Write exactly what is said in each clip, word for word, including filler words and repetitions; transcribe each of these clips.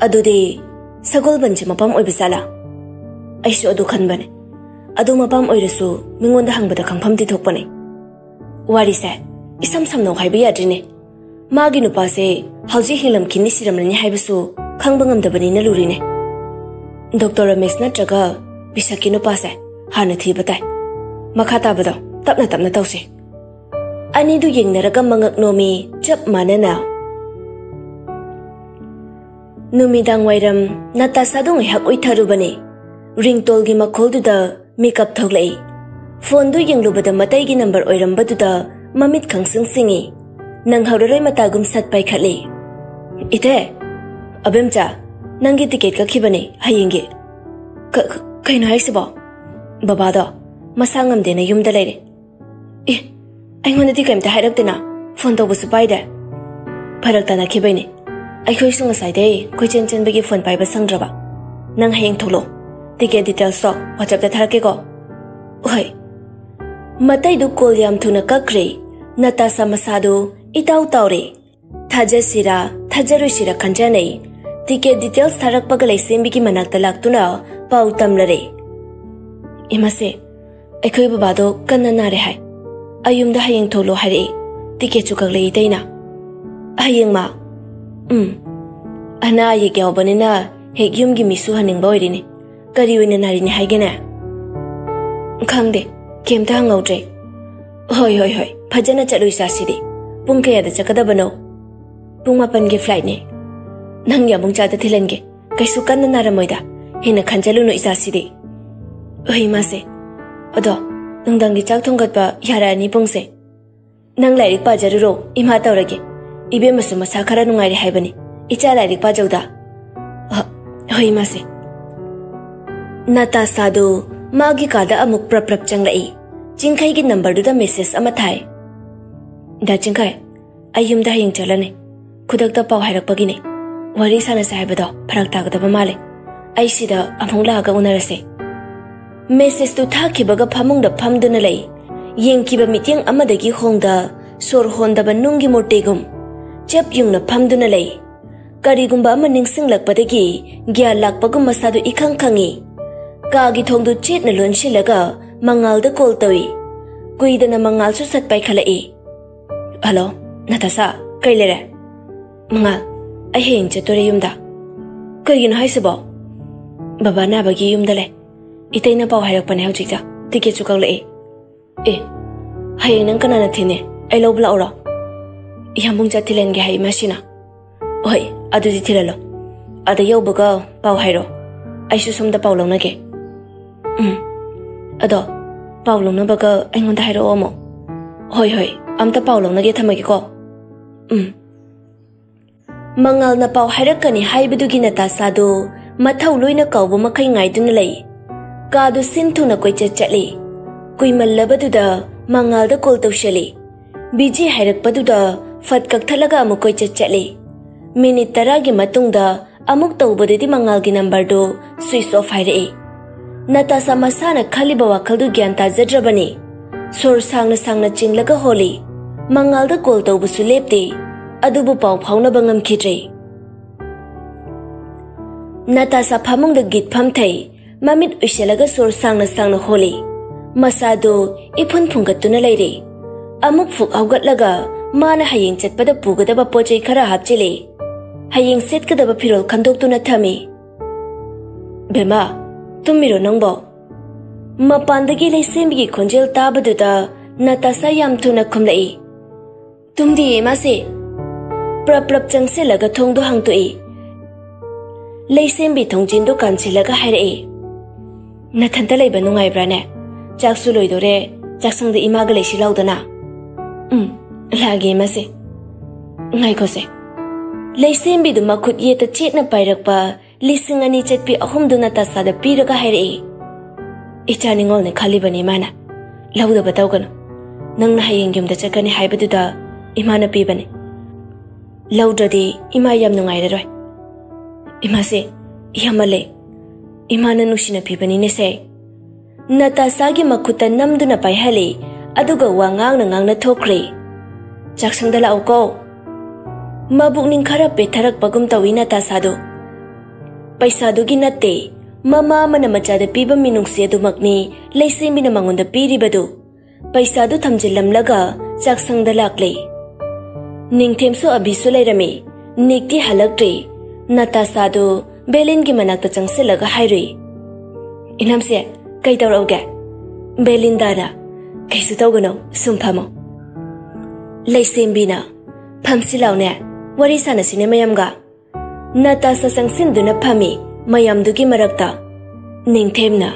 ꯑꯗꯨꯗꯤ ꯁꯒꯣꯜꯕꯟꯁꯦ ꯃꯄꯥꯝ ꯑꯣꯏꯕ ꯖꯥꯠꯂꯥ? ꯑꯩꯁꯨ ꯑꯗꯨ ꯈꯟꯕꯅꯦ꯫ ꯑꯗꯨ ꯃꯄꯥꯝ ꯑꯣꯏꯔꯁꯨ ꯃꯤꯉꯣꯟꯗ ꯍꯪꯕꯗ ꯈꯪꯐꯝꯗꯤ ꯊꯣꯛꯄꯅꯦ꯫ ꯋꯥꯔꯤꯁꯦ ꯏꯁꯝ ꯁꯝꯅꯧ ꯍꯥꯏꯕ ꯌꯥꯗ꯭ꯔꯤꯅꯦ꯫ ꯃꯥꯒꯤ ꯅꯨꯄꯥꯁꯦ ꯍꯧꯖꯤꯛ ꯍꯤꯡꯂꯝꯈꯤꯅꯤ ꯁꯤꯔꯝꯂꯅꯤ ꯍꯥꯏꯕꯁꯨ ꯈꯪꯕ ꯉꯝꯗꯕꯅꯤꯅ ꯂꯨꯔꯤꯅꯦ꯫ ꯗꯣꯛꯇꯔ ꯔꯃꯦꯁ ꯅꯠꯇ꯭ꯔꯒ ꯕꯤꯁꯛꯀꯤ ꯅꯨꯄꯥꯁꯦ ꯍꯥꯟꯅ ꯊꯤꯕ ꯇꯥꯏ꯫ ꯃꯈꯥ ꯇꯥꯕꯗꯣ ꯇꯞꯅ ꯇꯞꯅ ꯇꯧꯁꯤ꯫ ꯑꯅꯤꯗꯨ ꯌꯦꯡꯅꯔꯒ ꯃꯉꯛ ꯅꯣꯝꯃꯤ ꯆꯞ ꯃꯥꯟꯅꯅ꯫ ꯅꯨꯃꯤꯗꯥꯡ ꯋꯥꯏꯔꯝ ꯅꯇꯥꯁꯥꯗꯨ ꯉꯥꯏꯍꯥꯛ ꯎꯏꯊꯔꯨꯕꯅꯤ꯫ ꯔꯤꯡꯇꯣꯜꯒꯤ ꯃꯈꯣꯜꯗꯨꯗ ꯃꯤꯀꯞ ꯊꯣꯛꯂꯛꯏ꯫ ꯐꯣꯟꯗꯨ ꯌꯦꯡꯂꯨꯕꯗ ꯃꯇꯩꯒꯤ ꯅꯝꯕꯔ ꯑꯣꯏꯔꯝꯕꯗꯨꯗ ꯃꯃꯤꯠ ꯈꯪꯁꯤꯡ ꯁꯤꯡꯏ꯫ ꯅꯪꯍꯧꯔꯔꯣꯏ ꯃꯇꯥꯒꯨꯝ ꯁꯠ ꯄꯥꯏꯈꯠꯂꯤ꯫ "ꯏꯊꯦ, ꯑꯕꯦꯝꯆꯥ, ꯅꯪꯒꯤ ꯇꯤꯀꯦꯠ ꯀꯛꯈꯤꯕꯅꯦ ꯍꯌꯦꯡꯒꯤ꯫" "ꯀ-, ꯀ-, ꯀꯩꯅꯣ ꯍꯥꯏꯁꯤꯕꯣ?" "ꯕꯕꯥꯗꯣ ꯃꯁꯥ ꯉꯝꯗꯦꯅ ꯌꯨꯝꯗ ꯂꯩꯔꯦ꯫" "ꯑꯦ, ꯑꯩꯉꯣꯟꯗꯗꯤ ꯀꯩꯝꯇ ꯍꯥꯏꯔꯛꯇꯦꯅ, ꯐꯣꯟ ꯇꯧꯕꯁꯨ ꯄꯥꯏꯗꯦ꯫" "ꯐꯔꯛ ꯇꯥꯅꯈꯤꯕꯩꯅꯦ꯫ ꯑꯩꯈꯣꯏꯁꯨ ꯉꯁꯥꯏꯗꯩ ꯀꯣꯏꯆꯦꯟ ꯆꯦꯟꯕꯒꯤ ꯐꯣꯟ ꯄꯥꯏꯕ ꯁꯪꯗ꯭ꯔꯕ꯫ ꯅꯪ ꯍꯌꯦꯡ ꯊꯣꯛꯂꯛꯑꯣ꯫ ꯇꯤꯀꯦꯠ ꯗꯤꯇꯦꯜꯁꯇꯣ WhatsAppꯇ ꯊꯥꯔꯛꯀꯦꯀꯣ꯫" "ꯍꯣꯏ꯫" ꯃꯇꯩꯗꯨ ꯀꯣꯜ ꯌꯥꯝ ꯊꯨꯅ ꯀꯛꯈ꯭ꯔꯦ꯫ ꯅꯇꯥꯁꯥ ꯃꯁꯥꯗꯨ ꯏꯇꯥꯎ ꯇꯥꯎꯔꯦ꯫ ꯊꯥꯖꯁꯤꯔꯥ ꯊꯥꯖꯔꯣꯏꯁꯤꯔꯥ ꯈꯟꯖꯅꯩ꯫ ꯇꯤꯀꯦꯠ ꯗꯤꯇꯦꯜꯁ ꯊꯥꯔꯛꯄꯒ ꯂꯩꯁꯦꯝꯕꯤꯒꯤ ꯃꯅꯥꯛꯇ ꯂꯥꯛꯇꯨꯅ ꯄꯥꯎ ꯇꯝꯂꯔꯦ꯫ "ꯏꯃꯥꯁꯦ, ꯑꯩꯈꯣꯏ ꯕꯕꯥꯗꯣ ꯀꯟꯅ ꯅꯥꯔꯦ ꯍꯥꯏ꯫ ꯑꯌꯨꯝꯗ ꯍꯌꯦꯡ ꯊꯣꯛꯂꯣ ꯍꯥꯏꯔꯛꯏ꯫ ꯇꯤꯀꯦꯠꯁꯨ ꯀꯛꯂꯛꯏ ꯏꯇꯩꯅ꯫" "ꯍꯌꯦꯡ ꯃꯥ?" "ꯎꯝ꯫ ꯑꯅꯥ ꯑꯌꯦꯛ ꯌꯥꯎꯕꯅꯤꯅ ꯍꯦꯛ ꯌꯨꯝꯒꯤ ꯃꯤꯁꯨ ꯍꯟꯅꯤꯡꯕ ꯑꯣꯏꯔꯤꯅꯤ꯫ ꯀꯔꯤ ꯑꯣꯏꯅ ꯅꯥꯔꯤꯅꯤ ꯍꯥꯏꯒꯦꯅꯦ?" "ꯈꯪꯗꯦ, ꯀꯩꯝꯇ ꯍꯪꯍꯧꯗ꯭ꯔꯦ꯫" "ꯍꯣꯏ, ꯍꯣꯏ, ꯍꯣꯏ, ꯐꯖꯅ ꯆꯠꯂꯨ ꯏꯆꯥꯁꯤꯗꯤ꯫ ꯄꯨꯡ ꯀꯌꯥꯗ ꯆꯠꯀꯗꯕꯅꯣ?" "ꯄꯨꯡ ꯃꯥꯄꯟꯒꯤ flightꯅꯦ꯫ ꯅꯪ ꯌꯥꯃꯨꯡ ꯆꯥꯗ ꯊꯤꯜꯍꯟꯒꯦ꯫ ꯀꯩꯁꯨ ꯀꯟꯅ ꯅꯥꯔꯝꯃꯣꯏꯗ꯫ ꯍꯦꯟꯅ ꯈꯟꯖꯜꯂꯨꯅꯨ ꯏꯆꯥꯁꯤꯗꯤ꯫" "ꯍꯣꯏ ꯏꯃꯥꯁꯦ꯫ ꯑꯗꯣ ꯅꯨꯡꯗꯥꯡꯒꯤ ꯆꯥꯛ ꯊꯣꯡꯒꯠꯄ ꯌꯥꯔꯛꯑꯅꯤ ꯄꯨꯡꯁꯦ꯫ ꯅꯪ ꯂꯥꯏꯔꯤꯛ ꯄꯥꯖꯔꯨꯔꯣ, ꯏꯃꯥ ꯇꯧꯔꯒꯦ꯫ ꯏꯕꯦꯝꯃꯁꯨ ꯃꯁꯥ ꯈꯔ ꯅꯨꯡꯉꯥꯏꯔꯦ ꯍꯥꯏꯕꯅꯤ꯫ ꯏꯆꯥ ꯂꯥꯏꯔꯤꯛ ꯄꯥꯖꯧꯗ꯫" "ꯍ-, ꯍꯣꯏ ꯏꯃꯥꯁꯦ꯫" ꯅꯇꯥꯁꯥꯗꯨ ꯃꯥꯒꯤ ꯀꯥꯗ ꯑꯃꯨꯛ ꯄ꯭ꯔꯞ ꯄ꯭ꯔꯞ ꯆꯪꯂꯛꯏ꯫ ꯆꯤꯡꯈꯩꯒꯤ ꯅꯝꯕꯔꯗꯨꯗ ꯃꯦꯁꯦꯖ ꯑꯃ ꯊꯥꯏ꯫ "ꯗꯥ ꯆꯤꯡꯈꯩ, ꯑꯩ ꯌꯨꯝꯗ ꯍꯌꯦꯡ ꯆꯠꯂꯅꯤ꯫ ꯈꯨꯗꯛꯇ ꯄꯥꯎ ꯍꯥꯏꯔꯛꯄꯒꯤꯅꯦ꯫ ꯋꯥꯔꯤ ꯁꯥꯟꯅꯁꯦ ꯍꯥꯏꯕꯗꯣ ꯐꯔꯛ ꯇꯥꯒꯗꯕ ꯃꯥꯜꯂꯦ꯫ ꯑꯩ ꯁꯤꯗ ꯑꯃꯨꯛ ꯂꯥꯛꯑꯒ ꯎꯅꯔꯁꯦ꯫" ꯃꯦꯁꯦꯖꯇꯨ ꯊꯥꯈꯤꯕꯒ ꯐꯃꯨꯡꯗ ꯐꯝꯗꯨꯅ ꯂꯩ꯫ ꯌꯦꯡꯈꯤꯕ ꯃꯤꯠꯌꯦꯡ ꯑꯃꯗꯒꯤ ꯍꯣꯡꯗ ꯁꯣꯔ ꯍꯣꯟꯗꯕ ꯅꯨꯡꯒꯤ ꯃꯨꯔꯇꯤꯒꯨꯝ ꯆꯞ ꯌꯨꯡꯅ ꯐꯝꯗꯨꯅ ꯂꯩ꯫ ꯀꯔꯤꯒꯨꯝꯕ ꯑꯃ ꯅꯤꯡꯁꯤꯡꯂꯛꯄꯗꯒꯤ ꯒ꯭ꯌꯥꯟ ꯂꯥꯛꯄꯒꯨꯝ ꯃꯁꯥꯗꯨ ꯏꯈꯪ ꯈꯪꯏ꯫ ꯀꯥꯒꯤ ꯊꯣꯡꯗꯨ ꯆꯦꯠꯅ ꯂꯣꯟꯁꯤꯜꯂꯒ ꯃꯉꯥꯜꯗ ꯀꯣꯜ ꯇꯧꯏ꯫ ꯀꯨꯏꯗꯅ ꯃꯉꯥꯜꯁꯨ ꯁꯠ ꯄꯥꯏꯈꯠꯂꯛꯏ꯫ "ꯍꯜꯂꯣ, ꯅꯇꯥꯁꯥ, ꯀꯩ ꯂꯩꯔꯦ?" "ꯃꯉꯥꯜ, ꯑꯩ ꯍꯌꯦꯡ ꯆꯠꯇꯣꯔꯦ ꯌꯨꯝꯗ꯫" "ꯀꯩꯒꯤꯅꯣ ꯍꯥꯏꯁꯤꯕꯣ?" "ꯕꯕꯥ ꯅꯥꯕꯒꯤ ꯌꯨꯝꯗ ꯂꯩ꯫ ꯏꯇꯩꯅ ꯄꯥꯎ ꯍꯥꯏꯔꯛꯄꯅꯦ ꯍꯧꯖꯤꯛꯇ꯫ ꯇꯤꯀꯦꯠꯁꯨ ꯀꯛꯂꯛꯑꯦ꯫" "ꯑꯦ, ꯍꯌꯦꯡ ꯅꯪ ꯀꯅꯥꯅ ꯊꯤꯟꯅꯤ? ꯑꯩ ꯂꯧꯕ ꯂꯥꯛꯎꯔꯣ?" "ꯌꯥꯝꯕꯨꯡ ꯆꯥ ꯊꯤꯜꯍꯟꯒꯦ ꯍꯥꯏ ꯏꯃꯥꯁꯤꯅ꯫" "ꯍꯣꯏ, ꯑꯗꯨꯗꯤ ꯊꯤꯜꯍꯜꯂꯣ꯫ ꯑꯗ ꯌꯧꯕꯒ ꯄꯥꯎ ꯍꯥꯏꯔꯣ꯫ ꯑꯩꯁꯨ ꯁꯣꯝꯗ ꯄꯥꯎ ꯂꯧꯅꯒꯦ꯫" "ꯎꯝ꯫ ꯑꯗꯣ ꯄꯥꯎ ꯂꯧꯅꯕꯒ ꯑꯩꯉꯣꯟꯗ ꯍꯥꯏꯔꯛꯑꯣ ꯑꯃꯨꯛ꯫" "ꯍꯣꯏ, ꯍꯣꯏ, ꯑꯝꯇ ꯄꯥꯎ ꯂꯧꯅꯒꯦ, ꯊꯝꯃꯒꯦꯀꯣ꯫" "ꯎꯝ꯫" ꯃꯉꯥꯜꯅ ꯄꯥꯎ ꯍꯥꯏꯔꯛꯀꯅꯤ ꯍꯥꯏꯕꯗꯨꯒꯤ ꯅꯇꯥꯁꯥꯗꯨ ꯃꯊꯧ ꯂꯣꯏꯅ ꯀꯥꯎꯕ ꯃꯈꯩ ꯉꯥꯏꯗꯨꯅ ꯂꯩ꯫ ꯀꯥꯗꯨ ꯁꯤꯟ ꯊꯨꯅ ꯀꯣꯏꯆꯠ ꯆꯠꯂꯤ꯫ ꯀꯨꯏꯃꯜꯂꯕꯗꯨꯗ ꯃꯉꯥꯜꯗ ꯀꯣꯜ ꯇꯧꯁꯜꯂꯤ꯫ ꯕꯤꯖꯤ ꯍꯥꯏꯔꯛꯄꯗꯨꯗ ꯐꯠ ꯀꯛꯊꯠꯂꯒ ꯑꯃꯨꯛ ꯀꯣꯏꯆꯠ ꯆꯠꯂꯤ꯫ ꯃꯤꯅꯤꯠ ꯇꯔꯥꯒꯤ ꯃꯇꯨꯡꯗ ꯑꯃꯨꯛ ꯇꯧꯕꯗꯗꯤ ꯃꯉꯥꯜꯒꯤ ꯅꯝꯕꯔꯗꯨ ꯁ꯭ꯋꯤꯆ ꯑꯣꯐ ꯍꯥꯏꯔꯛꯏ꯫ ꯅꯇꯥꯁꯥ ꯃꯁꯥꯅ ꯈꯜꯂꯤꯕ ꯋꯥꯈꯜꯗꯨ ꯒ꯭ꯌꯥꯟ ꯇꯥꯖꯗ꯭ꯔꯕꯅꯤ꯫ ꯁꯣꯔ ꯁꯥꯡꯅ ꯁꯥꯡꯅ ꯆꯤꯡꯂꯒ ꯍꯣꯜꯂꯤ꯫ ꯃꯉꯥꯜꯗ ꯀꯣꯜ ꯇꯧꯕꯁꯨ ꯂꯦꯞꯇꯦ꯫ ꯑꯗꯨꯕꯨ ꯄꯥꯎ ꯐꯥꯎꯅꯕ ꯉꯝꯈꯤꯗ꯭ꯔꯦ꯫ ꯅꯇꯥꯁꯥ ꯐꯃꯨꯡꯗ ꯒꯤꯠ ꯐꯝꯊꯩ꯫ ꯃꯃꯤꯠ ꯎꯏꯁꯤꯜꯂꯒ ꯁꯣꯔ ꯁꯥꯡꯅ ꯁꯥꯡꯅ ꯍꯣꯜꯂꯤ꯫ ꯃꯁꯥꯗꯨ ꯏꯐꯨꯟ ꯐꯨꯡꯒꯠꯇꯨꯅ ꯂꯩꯔꯦ꯫ ꯑꯃꯨꯛ ꯐꯨꯛ ꯍꯧꯒꯠꯂꯒ ꯃꯥꯅ ꯍꯌꯦꯡ ꯆꯠꯄꯗ ꯄꯨꯒꯗꯕ ꯄꯣꯠ ꯆꯩ ꯈꯔ ꯍꯥꯞꯆꯤꯜꯂꯤ꯫ ꯍꯌꯦꯡ ꯁꯦꯠꯀꯗꯕ ꯐꯤꯔꯣꯜ ꯈꯟꯗꯣꯛꯇꯨꯅ ꯊꯝꯃꯤ꯫ "ꯕꯦꯝꯃ, ꯇꯨꯝꯃꯤꯔꯣ ꯅꯪꯕꯣ?" ꯃꯄꯥꯟꯗꯒꯤ ꯂꯩꯁꯦꯝꯕꯤꯒꯤ ꯈꯣꯟꯖꯦꯜ ꯇꯥꯕꯗꯨꯗ ꯅꯇꯥꯁꯥ ꯌꯥꯝ ꯊꯨꯅ ꯈꯨꯝꯂꯛꯏ꯫ "ꯇꯨꯝꯗꯤꯌꯦ ꯏꯃꯥꯁꯦ꯫" ꯄ꯭ꯔꯞ ꯄ꯭ꯔꯞ ꯆꯪꯁꯤꯜꯂꯒ ꯊꯣꯡꯗꯣ ꯍꯥꯡꯇꯣꯛꯏ꯫ ꯂꯩꯁꯦꯝꯕꯤ ꯊꯣꯡꯖꯤꯟꯗꯨ ꯀꯥꯟꯁꯤꯜꯂꯒ ꯍꯥꯏꯔꯛꯏ, "ꯅꯊꯟꯇ ꯂꯩꯕ ꯅꯨꯡꯉꯥꯏꯕ꯭ꯔꯥꯅꯦ? ꯆꯥꯛꯁꯨ ꯂꯣꯏꯗꯣꯔꯦ, ꯆꯥꯛꯁꯪꯗ ꯏꯃꯥꯒ ꯂꯩꯁꯤ ꯂꯥꯎꯗꯅ꯫" "ꯎꯝ, ꯂꯥꯛꯑꯒꯦ ꯏꯃꯥꯁꯦ꯫ ꯉꯥꯏꯈꯣꯁꯦ꯫" ꯂꯩꯁꯦꯝꯕꯤꯗꯨ ꯃꯈꯨꯠ ꯌꯦꯠꯇ ꯆꯦꯠꯅ ꯄꯥꯏꯔꯛꯄ ꯂꯤꯁꯤꯡ ꯑꯅꯤ ꯆꯠꯄꯤ ꯑꯍꯨꯝꯗꯨ ꯅꯇꯥꯁꯥꯗ ꯄꯤꯔꯒ ꯍꯥꯏꯔꯛꯏ, "ꯏꯆꯥ ꯅꯤꯉꯣꯜꯅꯦ ꯈꯜꯂꯤꯕꯅꯤ ꯃꯥꯅ꯫ ꯂꯧꯗꯕ ꯇꯧꯒꯅꯨ꯫ ꯅꯪꯅ ꯍꯌꯦꯡ ꯌꯨꯝꯗ ꯆꯠꯀꯅꯤ ꯍꯥꯏꯕꯗꯨꯗ ꯏꯃꯥꯅ ꯄꯤꯕꯅꯤ꯫ ꯂꯧꯗ꯭ꯔꯗꯤ ꯏꯃꯥ ꯌꯥꯝ ꯅꯨꯡꯉꯥꯏꯔꯔꯣꯏ꯫" "ꯏꯃꯥꯁꯦ, ꯌꯥꯝꯃꯜꯂꯦ꯫ ꯏꯃꯥꯅ ꯅꯨꯡꯁꯤꯅ ꯄꯤꯕꯅꯤꯅꯦꯁꯦ꯫" ꯅꯇꯥꯁꯥꯒꯤ ꯃꯈꯨꯠꯇ ꯅꯝꯗꯨꯅ ꯄꯥꯏꯍꯜꯂꯤ, ꯑꯗꯨꯒ ꯋꯥ ꯉꯥꯡꯅ ꯉꯥꯡꯅ ꯊꯣꯛꯈ꯭ꯔꯦ꯫ "ꯆꯥꯛꯁꯪꯗ ꯂꯥꯛꯎꯀꯣ꯫" ꯃꯕꯨꯛꯅꯤꯡ ꯈꯔ ꯄꯦꯠꯊꯔꯛꯄꯒꯨꯝ ꯇꯧꯏ ꯅꯇꯥꯁꯥꯗꯨ꯫ ꯄꯩꯁꯥꯗꯨꯒꯤ ꯅꯠꯇꯦ, ꯃꯃꯥ ꯑꯃꯅ ꯃꯆꯥꯗ ꯄꯤꯕ ꯃꯤꯅꯨꯡꯁꯤ ꯑꯗꯨꯃꯛꯅꯤ ꯂꯩꯁꯦꯝꯕꯤꯅ ꯃꯉꯣꯟꯗ ꯄꯤꯔꯤꯕꯗꯨ꯫ ꯄꯩꯁꯥꯗꯨ ꯊꯝꯖꯤꯜꯂꯝꯂꯒ ꯆꯥꯛꯁꯪꯗ ꯂꯥꯛꯂꯦ꯫ ꯅꯤꯡꯊꯦꯝꯁꯨ ꯑꯕꯤꯁꯨ ꯂꯩꯔꯝꯃꯤ꯫ ꯅꯤꯛꯇꯤ ꯍꯜꯂꯛꯇ꯭ꯔꯤ꯫ ꯅꯇꯥꯁꯥꯗꯨ ꯕꯦꯂꯤꯟꯒꯤ ꯃꯅꯥꯛꯇ ꯆꯪꯁꯤꯜꯂꯒ ꯍꯥꯏꯔꯨꯏ, "ꯏꯅꯝꯁꯦ, ꯀꯩ ꯇꯧꯔꯛꯎꯒꯦ?" ꯕꯦꯂꯤꯟꯗꯥꯅ, "ꯀꯩꯁꯨ ꯇꯧꯒꯅꯣ, ꯁꯨꯝ ꯐꯝꯃꯣ꯫" ꯂꯩꯁꯦꯝꯕꯤꯅ, "ꯐꯝꯁꯤ ꯂꯥꯎꯅꯦ, ꯋꯥꯔꯤ ꯁꯥꯟꯅꯁꯤꯅꯦ ꯃꯌꯥꯝꯒ꯫" ꯅꯇꯥꯁꯥ ꯆꯪꯁꯤꯟꯗꯨꯅ ꯐꯝꯃꯤ ꯃꯌꯥꯝꯗꯨꯒꯤ ꯃꯔꯛꯇ꯫ ꯅꯤꯡꯊꯦꯝꯅ,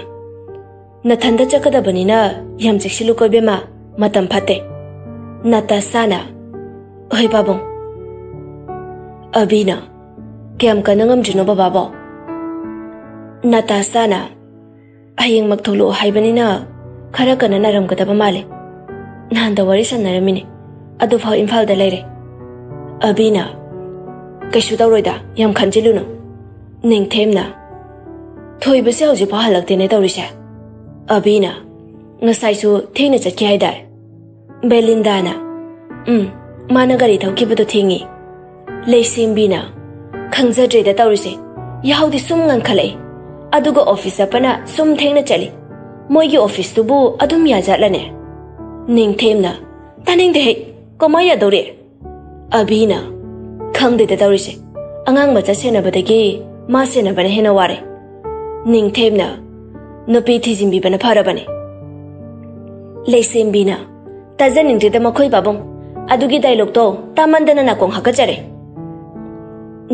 "ꯅꯊꯟꯗ ꯆꯠꯀꯗꯕꯅꯤꯅ ꯌꯥꯝ ꯆꯦꯛꯁꯤꯜꯂꯨꯀꯣ ꯏꯕꯦꯝꯃ, ꯃꯇꯝ ꯐꯠꯇꯦ꯫" ꯅꯇꯥꯁꯥꯅ, "ꯍꯣꯏ ꯄꯥꯕꯨꯡ꯫" ꯑꯕꯤꯅ, "ꯀꯌꯥꯝ ꯀꯟꯅ ꯉꯝꯗ꯭ꯔꯤꯅꯣ ꯕꯕꯥꯕꯣ?" ꯅꯇꯥꯁꯥꯅ, "ꯍꯌꯦꯡꯃꯛ ꯊꯣꯛꯂꯛꯑꯣ ꯍꯥꯏꯕꯅꯤꯅ ꯈꯔ ꯀꯟꯅ ꯅꯥꯔꯝꯒꯗꯕ ꯃꯥꯜꯂꯦ꯫ ꯅꯍꯥꯟꯗ ꯋꯥꯔꯤ ꯁꯥꯟꯅꯔꯝꯃꯤꯅꯦ, ꯑꯗꯨꯐꯥꯎ ꯏꯝꯐꯥꯜꯗ ꯂꯩꯔꯦ꯫" ꯑꯕꯤꯅ, "ꯀꯩꯁꯨ ꯇꯧꯔꯣꯏꯗ, ꯌꯥꯝ ꯈꯟꯖꯤꯜꯂꯨꯅꯨ꯫" ꯅꯤꯡꯊꯦꯝꯅ, "ꯊꯣꯏꯕꯁꯦ ꯍꯧꯖꯤꯛꯐꯥꯎ ꯍꯜꯂꯛꯇꯦꯅꯦ ꯇꯧꯔꯤꯁꯦ꯫" ꯑꯕꯤꯅ, "ꯉꯁꯥꯏꯁꯨ ꯊꯦꯡꯅ ꯆꯠꯈꯤ ꯍꯥꯏꯗꯥꯏ?" ꯕꯦꯂꯤꯟꯗꯥꯅ, "ꯎꯝ, ꯃꯥꯅ ꯒꯥꯔꯤ ꯊꯧꯈꯤꯕꯗꯣ ꯊꯦꯡꯉꯤ꯫" ꯂꯩꯁꯦꯝꯕꯤꯅ, "ꯈꯪꯖꯗ꯭ꯔꯦꯗ ꯇꯧꯔꯤꯁꯦ, ꯌꯥꯍꯧꯗꯤ ꯁꯨꯝ ꯉꯟꯈꯠꯂꯛꯏ, ꯑꯗꯨꯒ ꯑꯣꯐꯤꯁ ꯆꯠꯄꯅ ꯁꯨꯝ ꯊꯦꯡꯅ ꯆꯠꯂꯤ꯫ ꯃꯣꯏꯒꯤ ꯑꯣꯐꯤꯁꯇꯨꯕꯨ ꯑꯗꯨꯝ ꯌꯥꯖꯥꯠꯂꯅꯦ?" ꯅꯤꯡꯊꯦꯝꯅ, "ꯇꯥꯅꯤꯡꯗꯦꯍꯦ, ꯀꯃꯥꯏ ꯌꯥꯗꯧꯔꯤ?" ꯑꯕꯤꯅ, "ꯈꯪꯗꯦꯗ ꯇꯧꯔꯤꯁꯦ, ꯑꯉꯥꯡ ꯃꯆꯥ ꯁꯦꯟꯅꯕꯗꯒꯤ ꯃꯥ ꯁꯦꯟꯅꯕꯅ ꯍꯦꯟꯅ ꯋꯥꯔꯦ꯫" ꯅꯤꯡꯊꯦꯝꯅ, "ꯅꯨꯄꯤ ꯊꯤꯖꯤꯟꯕꯤꯕꯅ ꯐꯔꯕꯅꯦ꯫" ꯂꯩꯁꯦꯝꯕꯤꯅ, "ꯇꯥꯖꯅꯤꯡꯗ꯭ꯔꯦꯗ ꯃꯈꯣꯏ ꯄꯥꯕꯨꯡ, ꯑꯗꯨꯒꯤ ꯗꯥꯏꯂꯣꯛꯇꯣ ꯇꯥꯃꯟꯗꯅ ꯅꯥꯀꯣꯡ ꯍꯥꯀꯠꯆꯔꯦ꯫"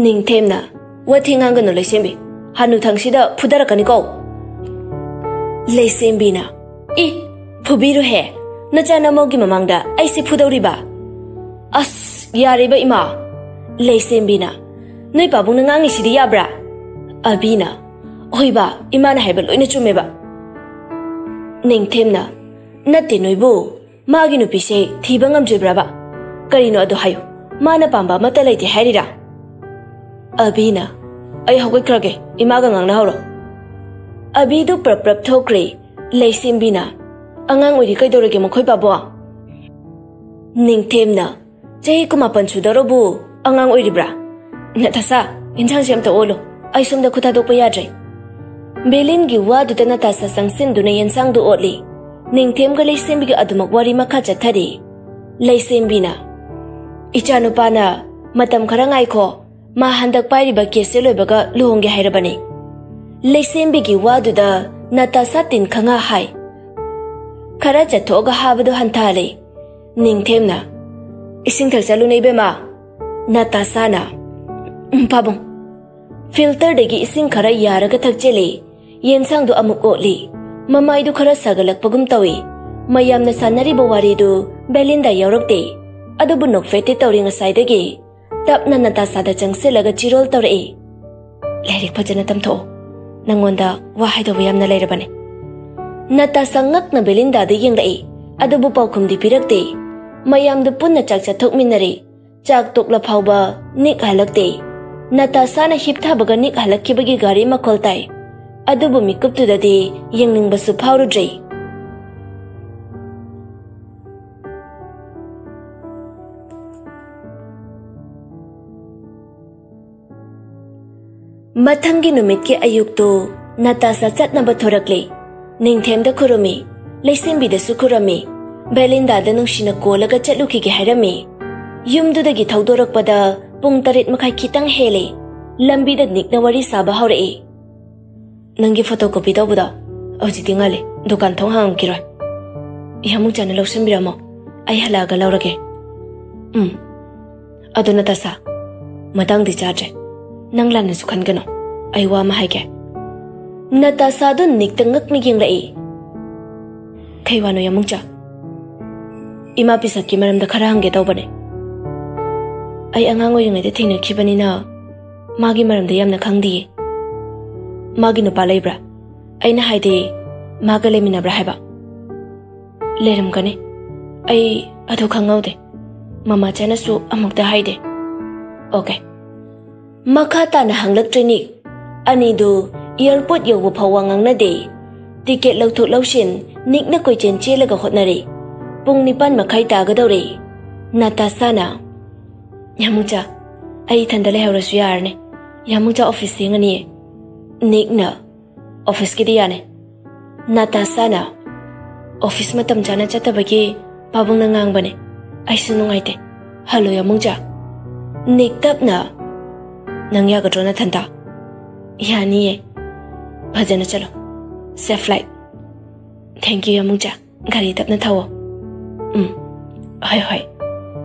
ꯅꯤꯡꯊꯦꯝꯅ, "ꯋꯥꯊꯤ ꯉꯥꯡꯒꯅꯨ ꯂꯩꯁꯦꯝꯕꯤ, ꯍꯅꯨꯊꯪꯁꯤꯗ ꯐꯨꯗꯔꯛꯀꯅꯤꯀꯣ꯫" ꯂꯩꯁꯦꯝꯕꯤꯅ, "ꯏ, ꯐꯨꯕꯤꯔꯨꯍꯦ, ꯅꯆꯥ ꯅꯃꯧꯒꯤ ꯃꯃꯥꯡꯗ ꯑꯩꯁꯦ ꯐꯨꯗꯧꯔꯤꯕ?" "ꯑꯁ, ꯌꯥꯔꯦꯕ ꯏꯃꯥ꯫" ꯂꯩꯁꯦꯝꯕꯤꯅ, "ꯅꯣꯏ ꯄꯥꯕꯨꯡꯅ ꯉꯥꯡꯉꯤꯁꯤꯗꯤ ꯌꯥꯕ꯭ꯔꯥ?" ꯑꯕꯤꯅ, "ꯍꯣꯏꯕ, ꯏꯃꯥꯅ ꯍꯥꯏꯕ ꯂꯣꯏꯅ ꯆꯨꯝꯃꯦꯕ꯫" ꯅꯤꯡꯊꯦꯝꯅ, "ꯅꯠꯇꯦ ꯅꯣꯏꯕꯨ, ꯃꯥꯒꯤ ꯅꯨꯄꯤꯁꯦ ꯊꯤꯕ ꯉꯝꯗ꯭ꯔꯤꯕ꯭ꯔꯕ? ꯀꯔꯤꯅꯣ ꯑꯗꯣ ꯍꯥꯏꯌꯨ, ꯃꯥꯅ ꯄꯥꯝꯕ ꯑꯃꯠꯇ ꯂꯩꯇꯦ ꯍꯥꯏꯔꯤꯔꯥ?" ꯑꯕꯤꯅ, "ꯑꯩ ꯍꯧꯒꯠꯈ꯭ꯔꯒꯦ, ꯏꯃꯥꯒ ꯉꯥꯡꯅꯍꯧꯔꯣ꯫" ꯑꯕꯤꯗꯨ ꯄ꯭ꯔꯞ ꯄ꯭ꯔꯞ ꯊꯣꯛꯈ꯭ꯔꯦ꯫ ꯂꯩꯁꯦꯝꯕꯤꯅ, "ꯑꯉꯥꯡ ꯑꯣꯏꯔꯤ ꯀꯩꯗꯧꯔꯒꯦ ꯃꯈꯣꯏ ꯄꯥꯕꯣ?" ꯅꯤꯡꯊꯦꯝꯅ, "ꯆꯍꯤ ꯀꯨꯟꯃꯥꯄꯟ ꯁꯨꯗꯧꯔꯕꯨ ꯑꯉꯥꯡ ꯑꯣꯏꯔꯤꯕ꯭ꯔꯥ? ꯅꯇꯥꯁꯥ, ꯌꯦꯟꯁꯥꯡꯁꯦ ꯑꯝꯇ ꯑꯣꯜꯂꯨ꯫ ꯑꯩ ꯁꯣꯝꯗ ꯈꯨꯠ ꯊꯥꯗꯣꯛꯄ ꯌꯥꯗ꯭ꯔꯦ꯫ ꯕꯦꯂꯤꯟꯒꯤ ꯋꯥꯗꯨꯗ ꯅꯇꯥꯁꯥ ꯆꯪꯁꯤꯟꯗꯨꯅ ꯌꯦꯟꯁꯥꯡꯗꯨ ꯑꯣꯠꯂꯤ꯫ ꯅꯤꯡꯊꯦꯝꯒ ꯂꯩꯁꯦꯝꯕꯤꯒ ꯑꯗꯨꯃꯛ ꯋꯥꯔꯤ ꯃꯈꯥ ꯆꯠꯊꯔꯤ꯫ ꯂꯩꯁꯦꯝꯕꯤꯅ, "ꯏꯆꯥꯅꯨꯄꯥꯅ ꯃꯇꯝ ꯈꯔ ꯉꯥꯏꯈꯣ, ꯃꯥ ꯍꯟꯗꯛ ꯄꯥꯏꯔꯤꯕ ꯀꯦꯁꯁꯦ ꯂꯣꯏꯕꯒ ꯂꯨꯍꯣꯡꯒꯦ ꯍꯥꯏꯔꯕꯅꯤ꯫" ꯂꯩꯁꯦꯝꯕꯤꯒꯤ ꯋꯥꯗꯨꯗ ꯅꯇꯥꯁꯥ ꯇꯤꯟ ꯈꯪꯍꯥ ꯍꯥꯏ꯫ ꯈꯔ ꯆꯠꯊꯣꯛꯑꯒ ꯍꯥꯕꯗꯨ ꯍꯟꯊꯍꯜꯂꯤ꯫ ꯅꯤꯡꯊꯦꯝꯅ, "ꯏꯁꯤꯡ ꯊꯛꯆꯜꯂꯨꯅꯦ ꯏꯕꯦꯝꯃ꯫" ꯅꯇꯥꯁꯥꯅ, "ꯎꯝ, ꯄꯥꯕꯨꯡ꯫" ꯐꯤꯜꯇꯔꯗꯒꯤ ꯏꯁꯤꯡ ꯈꯔ ꯌꯥꯔꯒ ꯊꯛꯆꯤꯜꯂꯤ꯫ ꯌꯦꯟꯁꯥꯡꯗꯨ ꯑꯃꯨꯛ ꯑꯣꯠꯂꯤ꯫ ꯃꯃꯥꯏꯗꯨ ꯈꯔ ꯁꯥꯒꯠꯂꯛꯄꯒꯨꯝ ꯇꯧꯏ꯫ ꯃꯌꯥꯝꯅ ꯁꯥꯟꯅꯔꯤꯕ ꯋꯥꯔꯤꯗꯨ ꯕꯦꯂꯤꯟꯗꯥ ꯌꯥꯎꯔꯛꯇꯦ꯫ ꯑꯗꯨꯕꯨ ꯅꯣꯛꯐꯦꯠꯇꯤ ꯇꯧꯔꯤ ꯉꯁꯥꯏꯗꯒꯤ꯫ ꯇꯞꯅ ꯅꯇꯥꯁꯥꯗ ꯆꯪꯁꯤꯜꯂꯒ ꯆꯤꯔꯣꯜ ꯇꯧꯔꯛꯏ꯫ "ꯂꯥꯏꯔꯤꯛ ꯐꯖꯅ ꯇꯝꯊꯣꯛꯑꯣ꯫ ꯅꯪꯉꯣꯟꯗ ꯋꯥ ꯍꯥꯏꯗꯧꯕ ꯌꯥꯝꯅ ꯂꯩꯔꯕꯅꯤ꯫" ꯅꯇꯥꯁꯥ ꯉꯛꯅ ꯕꯦꯂꯤꯟꯗꯥꯗ ꯌꯦꯡꯂꯛꯏ꯫ ꯑꯗꯨꯕꯨ ꯄꯥꯎꯈꯨꯝꯗꯤ ꯄꯤꯔꯛꯇꯦ꯫ ꯃꯌꯥꯝꯗꯨ ꯄꯨꯟꯅ ꯆꯥꯛ ꯆꯥꯊꯣꯛꯃꯤꯟꯅꯔꯤ꯫ ꯆꯥꯛ ꯇꯣꯛꯂ ꯐꯥꯎꯕ ꯅꯤꯛ ꯍꯜꯂꯛꯇꯦ꯫ ꯅꯇꯥꯁꯥꯅ ꯍꯤꯞꯊꯕꯒ ꯅꯤꯛ ꯍꯜꯂꯛꯈꯤꯕꯒꯤ ꯒꯥꯔꯤ ꯃꯈꯣꯜ ꯇꯥꯏ꯫ ꯑꯗꯨꯕꯨ ꯃꯤꯀꯨꯞꯇꯨꯗꯗꯤ ꯌꯦꯡꯅꯤꯡꯕꯁꯨ ꯐꯥꯎꯔꯨꯗ꯭ꯔꯦ꯫ ꯃꯊꯪꯒꯤ ꯅꯨꯃꯤꯠꯀꯤ ꯑꯌꯨꯛꯇꯨ ꯅꯇꯥꯁꯥ ꯆꯠꯅꯕ ꯊꯣꯔꯛꯂꯦ꯫ ꯅꯤꯡꯊꯦꯝꯗ ꯈꯨꯔꯨꯝꯃꯤ, ꯂꯩꯁꯦꯝꯕꯤꯗꯁꯨ ꯈꯨꯔꯝꯃꯤ, ꯕꯦꯂꯤꯟꯗꯥꯗ ꯅꯨꯡꯁꯤꯅ ꯀꯣꯜꯂꯒ ꯆꯠꯂꯨꯈꯤꯒꯦ ꯍꯥꯏꯔꯝꯃꯤ꯫ ꯌꯨꯝꯗꯨꯗꯒꯤ ꯊꯧꯗꯣꯔꯛꯄꯗ ꯄꯨꯡ ꯇꯔꯦꯠ ꯃꯈꯥꯏ ꯈꯤꯇꯪ ꯍꯦꯜꯂꯦ꯫ ꯂꯝꯕꯤꯗ ꯅꯤꯛꯅ ꯋꯥꯔꯤ ꯁꯥꯕ ꯍꯧꯔꯛꯏ꯫ "ꯅꯪꯒꯤ ꯐꯣꯇꯣ ꯀꯣꯄꯤ ꯇꯧꯕꯗꯣ ꯍꯧꯖꯤꯛꯇꯤ ꯉꯜꯂꯤ, ꯗꯨꯀꯥꯟ ꯊꯣꯡ ꯍꯥꯡꯉꯝꯈꯤꯔꯣꯏ꯫ ꯏꯌꯥꯃꯨꯛ ꯆꯥꯅ ꯂꯧꯁꯤꯟꯕꯤꯔꯝꯃꯣ, ꯑꯩ ꯍꯜꯂꯛꯑꯒ ꯂꯧꯔꯒꯦ꯫" "ꯎꯝ꯫ ꯑꯗꯨ ꯅꯇꯥꯁꯥ, ꯃꯇꯥꯡꯗꯤ ꯆꯥꯗ꯭ꯔꯦ꯫ ꯅꯪ ꯂꯥꯟꯅꯁꯨ ꯈꯟꯒꯅꯨ꯫ ꯑꯩ ꯋꯥ ꯑꯃ ꯍꯥꯏꯒꯦ꯫" ꯅꯇꯥꯁꯥꯗꯨ ꯅꯤꯛꯇ ꯉꯛꯅ ꯌꯦꯡꯂꯛꯏ꯫ "ꯀꯩ ꯋꯥꯅꯣ ꯌꯥꯃꯨꯡꯆꯥ?" "ꯏꯃꯥ ꯄꯤꯁꯛꯀꯤ ꯃꯔꯝꯗ ꯈꯔ ꯍꯪꯒꯦ ꯇꯧꯕꯅꯦ꯫ ꯑꯩ ꯑꯉꯥꯡ ꯑꯣꯏꯔꯤꯉꯩꯗ ꯊꯦꯡꯅꯈꯤꯕꯅꯤꯅ ꯃꯥꯒꯤ ꯃꯔꯝꯗ ꯌꯥꯝꯅ ꯈꯪꯗꯤꯌꯦ꯫" "ꯃꯥꯒꯤ ꯅꯨꯄꯥ ꯂꯩꯕ꯭ꯔꯥ? ꯑꯩꯅ ꯍꯥꯏꯗꯤ, ꯃꯥꯒ ꯂꯩꯃꯤꯟꯅꯕ꯭ꯔꯥ ꯍꯥꯏꯕ?" "ꯂꯩꯔꯝꯒꯅꯤ꯫ ꯑꯩ ꯑꯗꯨ ꯈꯪꯍꯧꯗꯦ꯫ ꯃꯃꯥꯆꯥꯅꯁꯨ ꯑꯃꯨꯛꯇ ꯍꯥꯏꯗꯦ꯫" "ꯑꯣꯀꯦ꯫" ꯃꯈꯥ ꯇꯥꯅ ꯍꯪꯂꯛꯇ꯭ꯔꯦ ꯅꯤꯛ꯫ ꯑꯅꯤꯗꯨ ꯑꯦꯌꯔꯄꯣꯔꯠ ꯌꯧꯕ ꯐꯥꯎ ꯋꯥ ꯉꯥꯡꯅꯗꯦ꯫ ꯇꯤꯀꯦꯠ ꯂꯧꯊꯣꯛ ꯂꯧꯁꯤꯟ ꯅꯤꯛꯅ ꯀꯣꯏꯆꯦꯟ ꯆꯦꯜꯂꯒ ꯍꯣꯠꯅꯔꯦ꯫ ꯄꯨꯡ ꯅꯤꯄꯥꯟ ꯃꯈꯥꯏ ꯇꯥꯒꯗꯧꯔꯦ꯫ ꯅꯥꯇꯥꯁꯥꯅ, ꯌꯥꯃꯨꯆꯥ, ꯑꯩ ꯏꯊꯟꯗ ꯂꯩꯍꯧꯔꯁꯨ ꯌꯥꯔꯅꯤ꯫ ꯌꯥꯃꯨꯆꯥ ꯑꯣꯐꯤꯁ ꯊꯦꯡꯉꯅꯤꯌꯦ꯫ ꯅꯤꯛꯅ ꯑꯣꯐꯤꯁꯀꯤꯗꯤ ꯌꯥꯅꯤ꯫ ꯅꯥꯇꯥꯁꯥꯅ ꯑꯣꯐꯤꯁ ꯃꯇꯝ ꯆꯥꯅ ꯆꯠꯇꯕꯒꯤ ꯄꯥꯕꯨꯡꯅ ꯉꯥꯡꯕꯅꯦ꯫ ꯑꯩꯁꯨ ꯅꯨꯡꯉꯥꯏꯇꯦ꯫ ꯍꯜꯂꯣ ꯌꯥꯃꯨꯆꯥ꯫ ꯅꯤꯛ ꯇꯞꯅ, "ꯅꯪ ꯌꯥꯒꯗ꯭ꯔꯣ ꯅꯊꯟꯇ?" "ꯌꯥꯅꯤꯌꯦ꯫ ꯐꯖꯅ ꯆꯠꯂꯣ꯫ Safe flight." "ꯊꯦꯡꯀ꯭ꯌꯨ ꯌꯥꯃꯨꯆꯥ꯫ ꯒꯥꯔꯤ ꯇꯞꯅ ꯊꯧꯋꯣ꯫" "ꯎꯝ, ꯍꯣꯏ ꯍꯣꯏ꯫"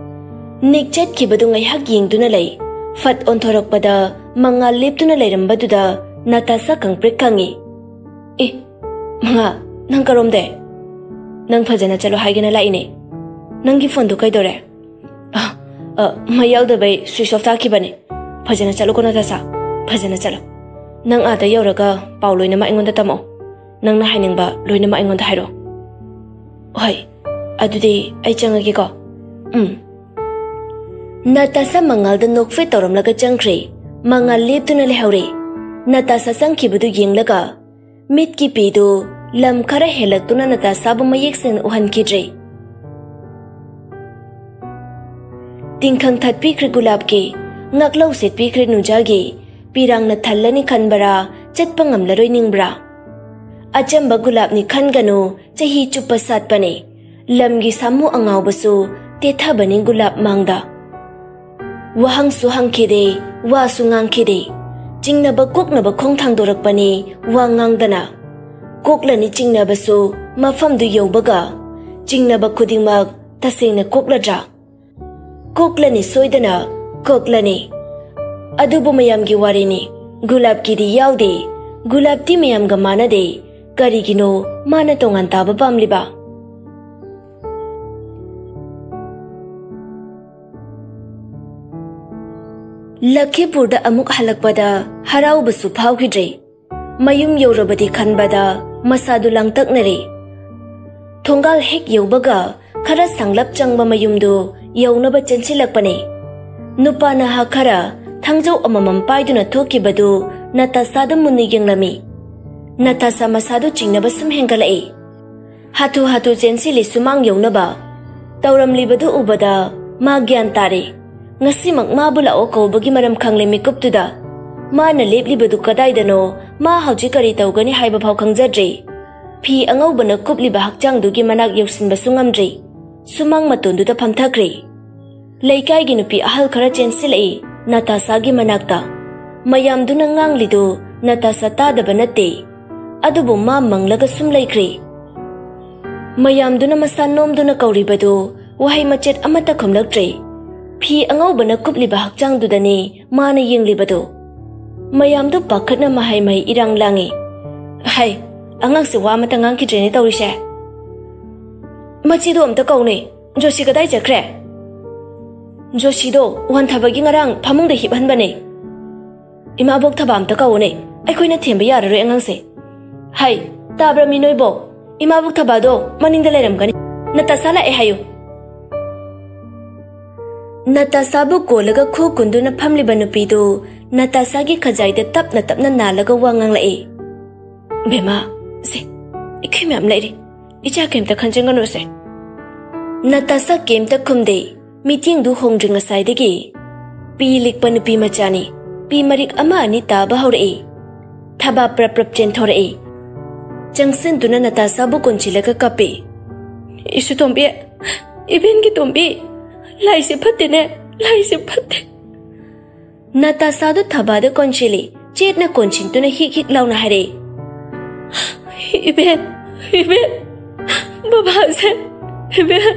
ꯅꯤꯛ ꯆꯠꯈꯤꯕꯗꯨ ꯉꯥꯏꯍꯥꯛ ꯌꯦꯡꯗꯨꯅ ꯂꯩ꯫ ꯐꯠ ꯑꯣꯟꯊꯣꯔꯛꯄꯗ ꯃꯉꯥꯜ ꯂꯦꯞꯇꯨꯅ ꯂꯩꯔꯝꯕꯗꯨꯗ ꯅꯥꯇꯥꯁꯥ ꯀꯪꯄ꯭ꯔꯤꯛ ꯈꯪꯉꯤ꯫ "ꯑꯦ, ꯃꯉꯥꯜ, ꯅꯪ ꯀꯔꯣꯝꯗꯩ? ꯅꯪ ꯐꯖꯅ ꯆꯠꯂꯣ ꯍꯥꯏꯒꯦꯅ ꯂꯥꯛꯏꯅꯦ꯫ ꯅꯪꯒꯤ ꯐꯣꯟꯗꯣ ꯀꯩꯗꯧꯔꯦ?" "ꯑ, ꯑ, ꯃꯩ ꯌꯥꯎꯗꯕꯩ ꯁ꯭ꯋꯤꯆ ꯑꯣꯐ ꯇꯥꯈꯤꯕꯅꯦ꯫ ꯐꯖꯅ ꯆꯠꯂꯨꯀꯣ ꯅꯥꯇꯥꯁꯥ, ꯐꯖꯅ ꯆꯠꯂꯣ꯫ ꯅꯪ ꯑꯥꯗ ꯌꯧꯔꯒ ꯄꯥꯎ ꯂꯣꯏꯅꯃꯛ ꯑꯩꯉꯣꯟꯗ ꯇꯝꯃꯛꯑꯣ꯫ ꯅꯪꯅ ꯍꯥꯏꯅꯤꯡꯕ ꯂꯣꯏꯅꯃꯛ ꯑꯩꯉꯣꯟꯗ ꯍꯥꯏꯔꯛꯑꯣ꯫" "ꯍꯣꯏ, ꯑꯗꯨꯗꯤ ꯑꯩ ꯆꯪꯉꯒꯦꯀꯣ꯫" "ꯎꯝ꯫" ꯅꯥꯇꯥꯁꯥ ꯃꯉꯥꯜꯗ ꯅꯣꯛꯐꯦꯠ ꯇꯧꯔꯝꯂꯒ ꯆꯪꯈ꯭ꯔꯦ꯫ ꯃꯉꯥꯜ ꯂꯦꯞꯇꯨꯅ ꯂꯩꯍꯧꯔꯦ꯫ ꯅꯥꯇꯥꯁꯥ ꯆꯪꯈꯤꯕꯗꯨ ꯌꯦꯡꯂꯒ ꯃꯤꯠꯀꯤ ꯄꯤꯗꯨ ꯂꯝ ꯈꯔ ꯍꯦꯜꯂꯛꯇꯨꯅ ꯅꯥꯇꯥꯁꯥꯕꯨ ꯃꯌꯦꯛ ꯁꯦꯡꯅ ꯎꯍꯟꯈꯤꯗ꯭ꯔꯦ꯫ ꯇꯤꯡꯈꯪ ꯊꯠꯄꯤꯈ꯭ꯔꯦ ꯒꯨꯂꯥꯞꯀꯤ, ꯉꯥꯛꯂꯧ ꯁꯦꯠꯄꯤꯈ꯭ꯔꯦ ꯅꯨꯖꯥꯒꯤ꯫ ꯄꯤꯔꯥꯡꯅ ꯊꯜꯂꯅꯤ ꯈꯟꯕꯔꯥ, ꯆꯠꯄ ꯉꯝꯂꯔꯣꯏ ꯅꯤꯡꯕ꯭ꯔꯥ? ꯑꯆꯝꯕ ꯒꯨꯂꯥꯞꯅꯤ ꯈꯟꯒꯅꯨ, ꯆꯍꯤ ꯆꯨꯞꯄ ꯁꯥꯠꯄꯅꯤ꯫ ꯂꯝꯒꯤ ꯁꯥꯃꯨ ꯑꯉꯥꯎꯕꯁꯨ ꯇꯦꯊꯕꯅꯤ ꯒꯨꯂꯥꯞ ꯃꯥꯡꯗ꯫ ꯋꯥꯍꯪꯁꯨ ꯍꯪꯈꯤꯗꯦ, ꯋꯥꯁꯨ ꯉꯥꯡꯈꯤꯗꯦ꯫ ꯆꯤꯡꯅꯕ ꯀꯣꯛꯅꯕ ꯈꯣꯡ ꯊꯥꯡꯗꯣꯔꯛꯄꯅꯤ ꯋꯥ ꯉꯥꯡꯗꯅ꯫ ꯀꯣꯛꯂꯅꯤ ꯆꯤꯡꯅꯕꯁꯨ ꯃꯐꯝꯗꯨ ꯌꯧꯕꯒ꯫ ꯆꯤꯡꯅꯕ ꯈꯨꯗꯤꯡꯃꯛ ꯇꯁꯦꯡꯅ ꯀꯣꯛꯂꯗ꯭ꯔꯥ? ꯀꯣꯛꯂꯅꯤ ꯁꯣꯏꯗꯅ, ꯀꯣꯛꯂꯅꯤ꯫ ꯑꯗꯨꯕꯨ ꯃꯌꯥꯝꯒꯤ ꯋꯥꯔꯤꯅꯤ, ꯒꯨꯂꯥꯞꯀꯤꯗꯤ ꯌꯥꯎꯗꯦ꯫ ꯒꯨꯂꯥꯞꯇꯤ ꯃꯌꯥꯝꯒ ꯃꯥꯟꯅꯗꯦ꯫ ꯀꯔꯤꯒꯤꯅꯣ ꯃꯥꯅ ꯇꯣꯉꯥꯟ ꯇꯥꯕ ꯄꯥꯝꯂꯤꯕ? ꯂꯈꯤꯄꯨꯔꯗ ꯑꯃꯨꯛ ꯍꯜꯂꯛꯄꯗ ꯍꯔꯥꯎꯕꯁꯨ ꯐꯥꯎꯈꯤꯗ꯭ꯔꯦ꯫ ꯃꯌꯨꯝ ꯌꯧꯔꯕꯗꯤ ꯈꯟꯕꯗ ꯃꯁꯥꯗꯨ ꯂꯥꯡꯇꯛꯅꯔꯦ꯫ ꯊꯣꯡꯒꯥꯜ ꯍꯦꯛ ꯌꯧꯕꯒ ꯈꯔ ꯁꯥꯡꯂꯞ ꯆꯪꯕ ꯃꯌꯨꯝꯗꯨ ꯌꯧꯅꯕ ꯆꯦꯟꯁꯤꯜꯂꯛꯄꯅꯦ꯫ ꯅꯨꯄꯥ ꯅꯍꯥ ꯈꯔ ꯊꯥꯡꯖꯧ ꯑꯃꯃꯝ ꯄꯥꯏꯗꯨꯅ ꯊꯣꯛꯈꯤꯕꯗꯨ ꯅꯥꯇꯥꯁꯥꯗ ꯃꯨꯟꯅ ꯌꯦꯡꯂꯝꯃꯤ꯫ ꯅꯥꯇꯥꯁꯥ ꯃꯁꯥꯗꯨ ꯆꯤꯡꯅꯕ ꯁꯨꯝ ꯍꯦꯟꯒꯠꯂꯛꯏ꯫ ꯍꯥꯊꯨ ꯍꯥꯊꯨ ꯆꯦꯟꯁꯤꯜꯂꯤ ꯁꯨꯃꯥꯡ ꯌꯧꯅꯕ꯫ ꯇꯧꯔꯝꯂꯤꯕꯗꯨ ꯎꯕꯗ ꯃꯥ ꯒ꯭ꯌꯥꯟ ꯇꯥꯔꯦ꯫ ꯉꯁꯤꯃꯛ ꯃꯥꯕꯨ ꯂꯥꯛꯑꯣ ꯀꯧꯕꯒꯤ ꯃꯔꯝ ꯈꯪꯂꯦ ꯃꯤꯀꯨꯞꯇꯨꯗ꯫ ꯃꯥꯅ ꯂꯦꯞꯂꯤꯕꯗꯨ ꯀꯗꯥꯏꯗꯅꯣ, ꯃꯥ ꯍꯧꯖꯤꯛ ꯀꯔꯤ ꯇꯧꯒꯅꯤ ꯍꯥꯏꯕ ꯐꯥꯎ ꯈꯪꯖꯗ꯭ꯔꯦ꯫ ꯐꯤ ꯑꯉꯧꯕꯅ ꯀꯨꯞꯂꯤꯕ ꯍꯛꯆꯥꯡꯗꯨꯒꯤ ꯃꯅꯥꯛ ꯌꯧꯁꯤꯟꯕꯁꯨ ꯉꯝꯗ꯭ꯔꯦ꯫ ꯁꯨꯃꯥꯡ ꯃꯇꯣꯟꯗꯨꯗ ꯐꯝꯊꯈ꯭ꯔꯦ꯫ ꯂꯩꯀꯥꯏꯒꯤ ꯅꯨꯄꯤ ꯑꯍꯜ ꯈꯔ ꯆꯦꯟꯁꯤꯜꯂꯛꯏ ꯅꯥꯇꯥꯁꯥꯒꯤ ꯃꯅꯥꯛꯇ꯫ ꯃꯌꯥꯝꯗꯨꯅ ꯉꯥꯡꯂꯤꯗꯨ ꯅꯥꯇꯥꯁꯥ ꯇꯥꯗꯕ ꯅꯠꯇꯦ꯫ ꯑꯗꯨꯕꯨ ꯃꯥ ꯃꯪꯂꯒ ꯁꯨꯝ ꯂꯩꯈ꯭ꯔꯦ꯫ ꯃꯌꯥꯝꯗꯨꯅ ꯃꯁꯥ ꯅꯣꯝꯗꯨꯅ ꯀꯧꯔꯤꯕꯗꯨ ꯋꯥꯍꯩ ꯃꯆꯦꯠ ꯑꯃꯠꯇ ꯈꯨꯝꯂꯛꯇ꯭ꯔꯦ꯫ ꯐꯤ ꯑꯉꯧꯕꯅ ꯀꯨꯞꯂꯤꯕ ꯍꯛꯆꯥꯡꯗꯨꯗꯅꯤ ꯃꯥꯅ ꯌꯦꯡꯂꯤꯕꯗꯨ꯫ ꯃꯌꯥꯝꯗꯨ ꯄꯥꯈꯠꯅ ꯃꯍꯩ ꯃꯍꯩ ꯏꯔꯥꯡ ꯂꯥꯡꯉꯤ꯫ "ꯍꯩ, ꯑꯉꯥꯡꯁꯦ ꯋꯥ ꯑꯃꯠꯇ ꯉꯥꯡꯈꯤꯗ꯭ꯔꯦꯅꯦ ꯇꯧꯔꯤꯁꯦ꯫ ꯃꯆꯤꯗꯣ ꯑꯝꯇ ꯀꯧꯅꯦ꯫ ꯖꯣꯁꯤ ꯀꯗꯥꯏ ꯆꯠꯈ꯭ꯔꯦ?" "ꯖꯣꯁꯤꯗꯣ ꯋꯥꯟꯊꯕꯒꯤ ꯉꯔꯥꯡ ꯐꯃꯨꯡꯗ ꯍꯤꯞꯍꯟꯕꯅꯦ꯫ ꯏꯃꯥꯕꯣꯛ ꯊꯕꯥ ꯑꯝꯇ ꯀꯧꯅꯦ, ꯑꯩꯈꯣꯏꯅ ꯊꯦꯝꯕ ꯌꯥꯔꯔꯣꯏ ꯑꯉꯥꯡꯁꯦ꯫ ꯍꯩ, ꯇꯥꯕ꯭ꯔꯥ ꯃꯤ ꯅꯣꯏꯕꯣ? ꯏꯃꯥꯕꯣꯛ ꯊꯕꯥꯗꯣ ꯃꯅꯤꯡꯗ ꯂꯩꯔꯝꯒꯅꯤ꯫ ꯅꯇꯥꯁꯥ ꯂꯥꯛꯑꯦ ꯍꯥꯏꯌꯨ꯫" ꯅꯇꯥꯁꯥꯕꯨ ꯀꯣꯜꯂꯒ ꯈꯨ ꯀꯨꯟꯗꯨꯅ ꯐꯝꯂꯤꯕ ꯅꯨꯄꯤꯗꯨ ꯅꯇꯥꯁꯥꯒꯤ ꯈꯖꯥꯏꯗ ꯇꯞꯅ ꯇꯞꯅ ꯅꯥꯜꯂꯒ ꯋꯥ ꯉꯥꯡꯂꯛꯏ꯫ "ꯕꯦꯃꯥ, ꯁꯦ, ꯑꯩꯈꯣꯏ ꯃꯌꯥꯝ ꯂꯩꯔꯤ꯫ ꯏꯆꯥ ꯀꯩꯝꯇ ꯈꯟꯖꯤꯟꯒꯅꯨꯁꯦ꯫" ꯅꯇꯥꯁꯥ ꯀꯩꯝꯇ ꯈꯨꯝꯗꯦ꯫ ꯃꯤꯠꯌꯦꯡꯗꯨ ꯍꯣꯡꯗ꯭ꯔꯤ ꯉꯁꯥꯏꯗꯒꯤ꯫ ꯄꯤ ꯂꯤꯛꯄ ꯅꯨꯄꯤ ꯃꯆꯥꯅꯤ꯫ ꯄꯤ ꯃꯔꯤꯛ ꯑꯃ ꯑꯅꯤ ꯇꯥꯕ ꯍꯧꯔꯛꯏ꯫ ꯊꯕꯥ ꯄ꯭ꯔꯞ ꯄ꯭ꯔꯞ ꯆꯦꯟꯊꯣꯔꯛꯏ꯫ ꯆꯪꯁꯤꯟꯗꯨꯅ ꯅꯇꯥꯁꯥꯕꯨ ꯀꯣꯟꯁꯤꯜꯂꯒ ꯀꯞꯄꯤ꯫ "ꯏꯁꯨ ꯇꯣꯝꯕꯤ, ꯏꯕꯦꯟꯒꯤ ꯇꯣꯝꯕꯤ, ꯂꯥꯏꯁꯦ ꯐꯠꯇꯦꯅꯦ, ꯂꯥꯏꯁꯦ ꯐꯠꯇꯦ꯫" ꯅꯇꯥꯁꯥꯗꯨ ꯊꯕꯥꯗ ꯀꯣꯟꯁꯤꯜꯂꯤ꯫ ꯆꯦꯠꯅ ꯀꯣꯟꯁꯤꯟꯗꯨꯅ ꯍꯤꯛ ꯍꯤꯛ ꯂꯥꯎꯅ ꯍꯥꯏꯔꯛꯏ꯫ "ꯏꯕꯦꯟ, ꯏꯕꯦꯟ, ꯕꯕꯥꯁꯦ, ꯏꯕꯦꯟ,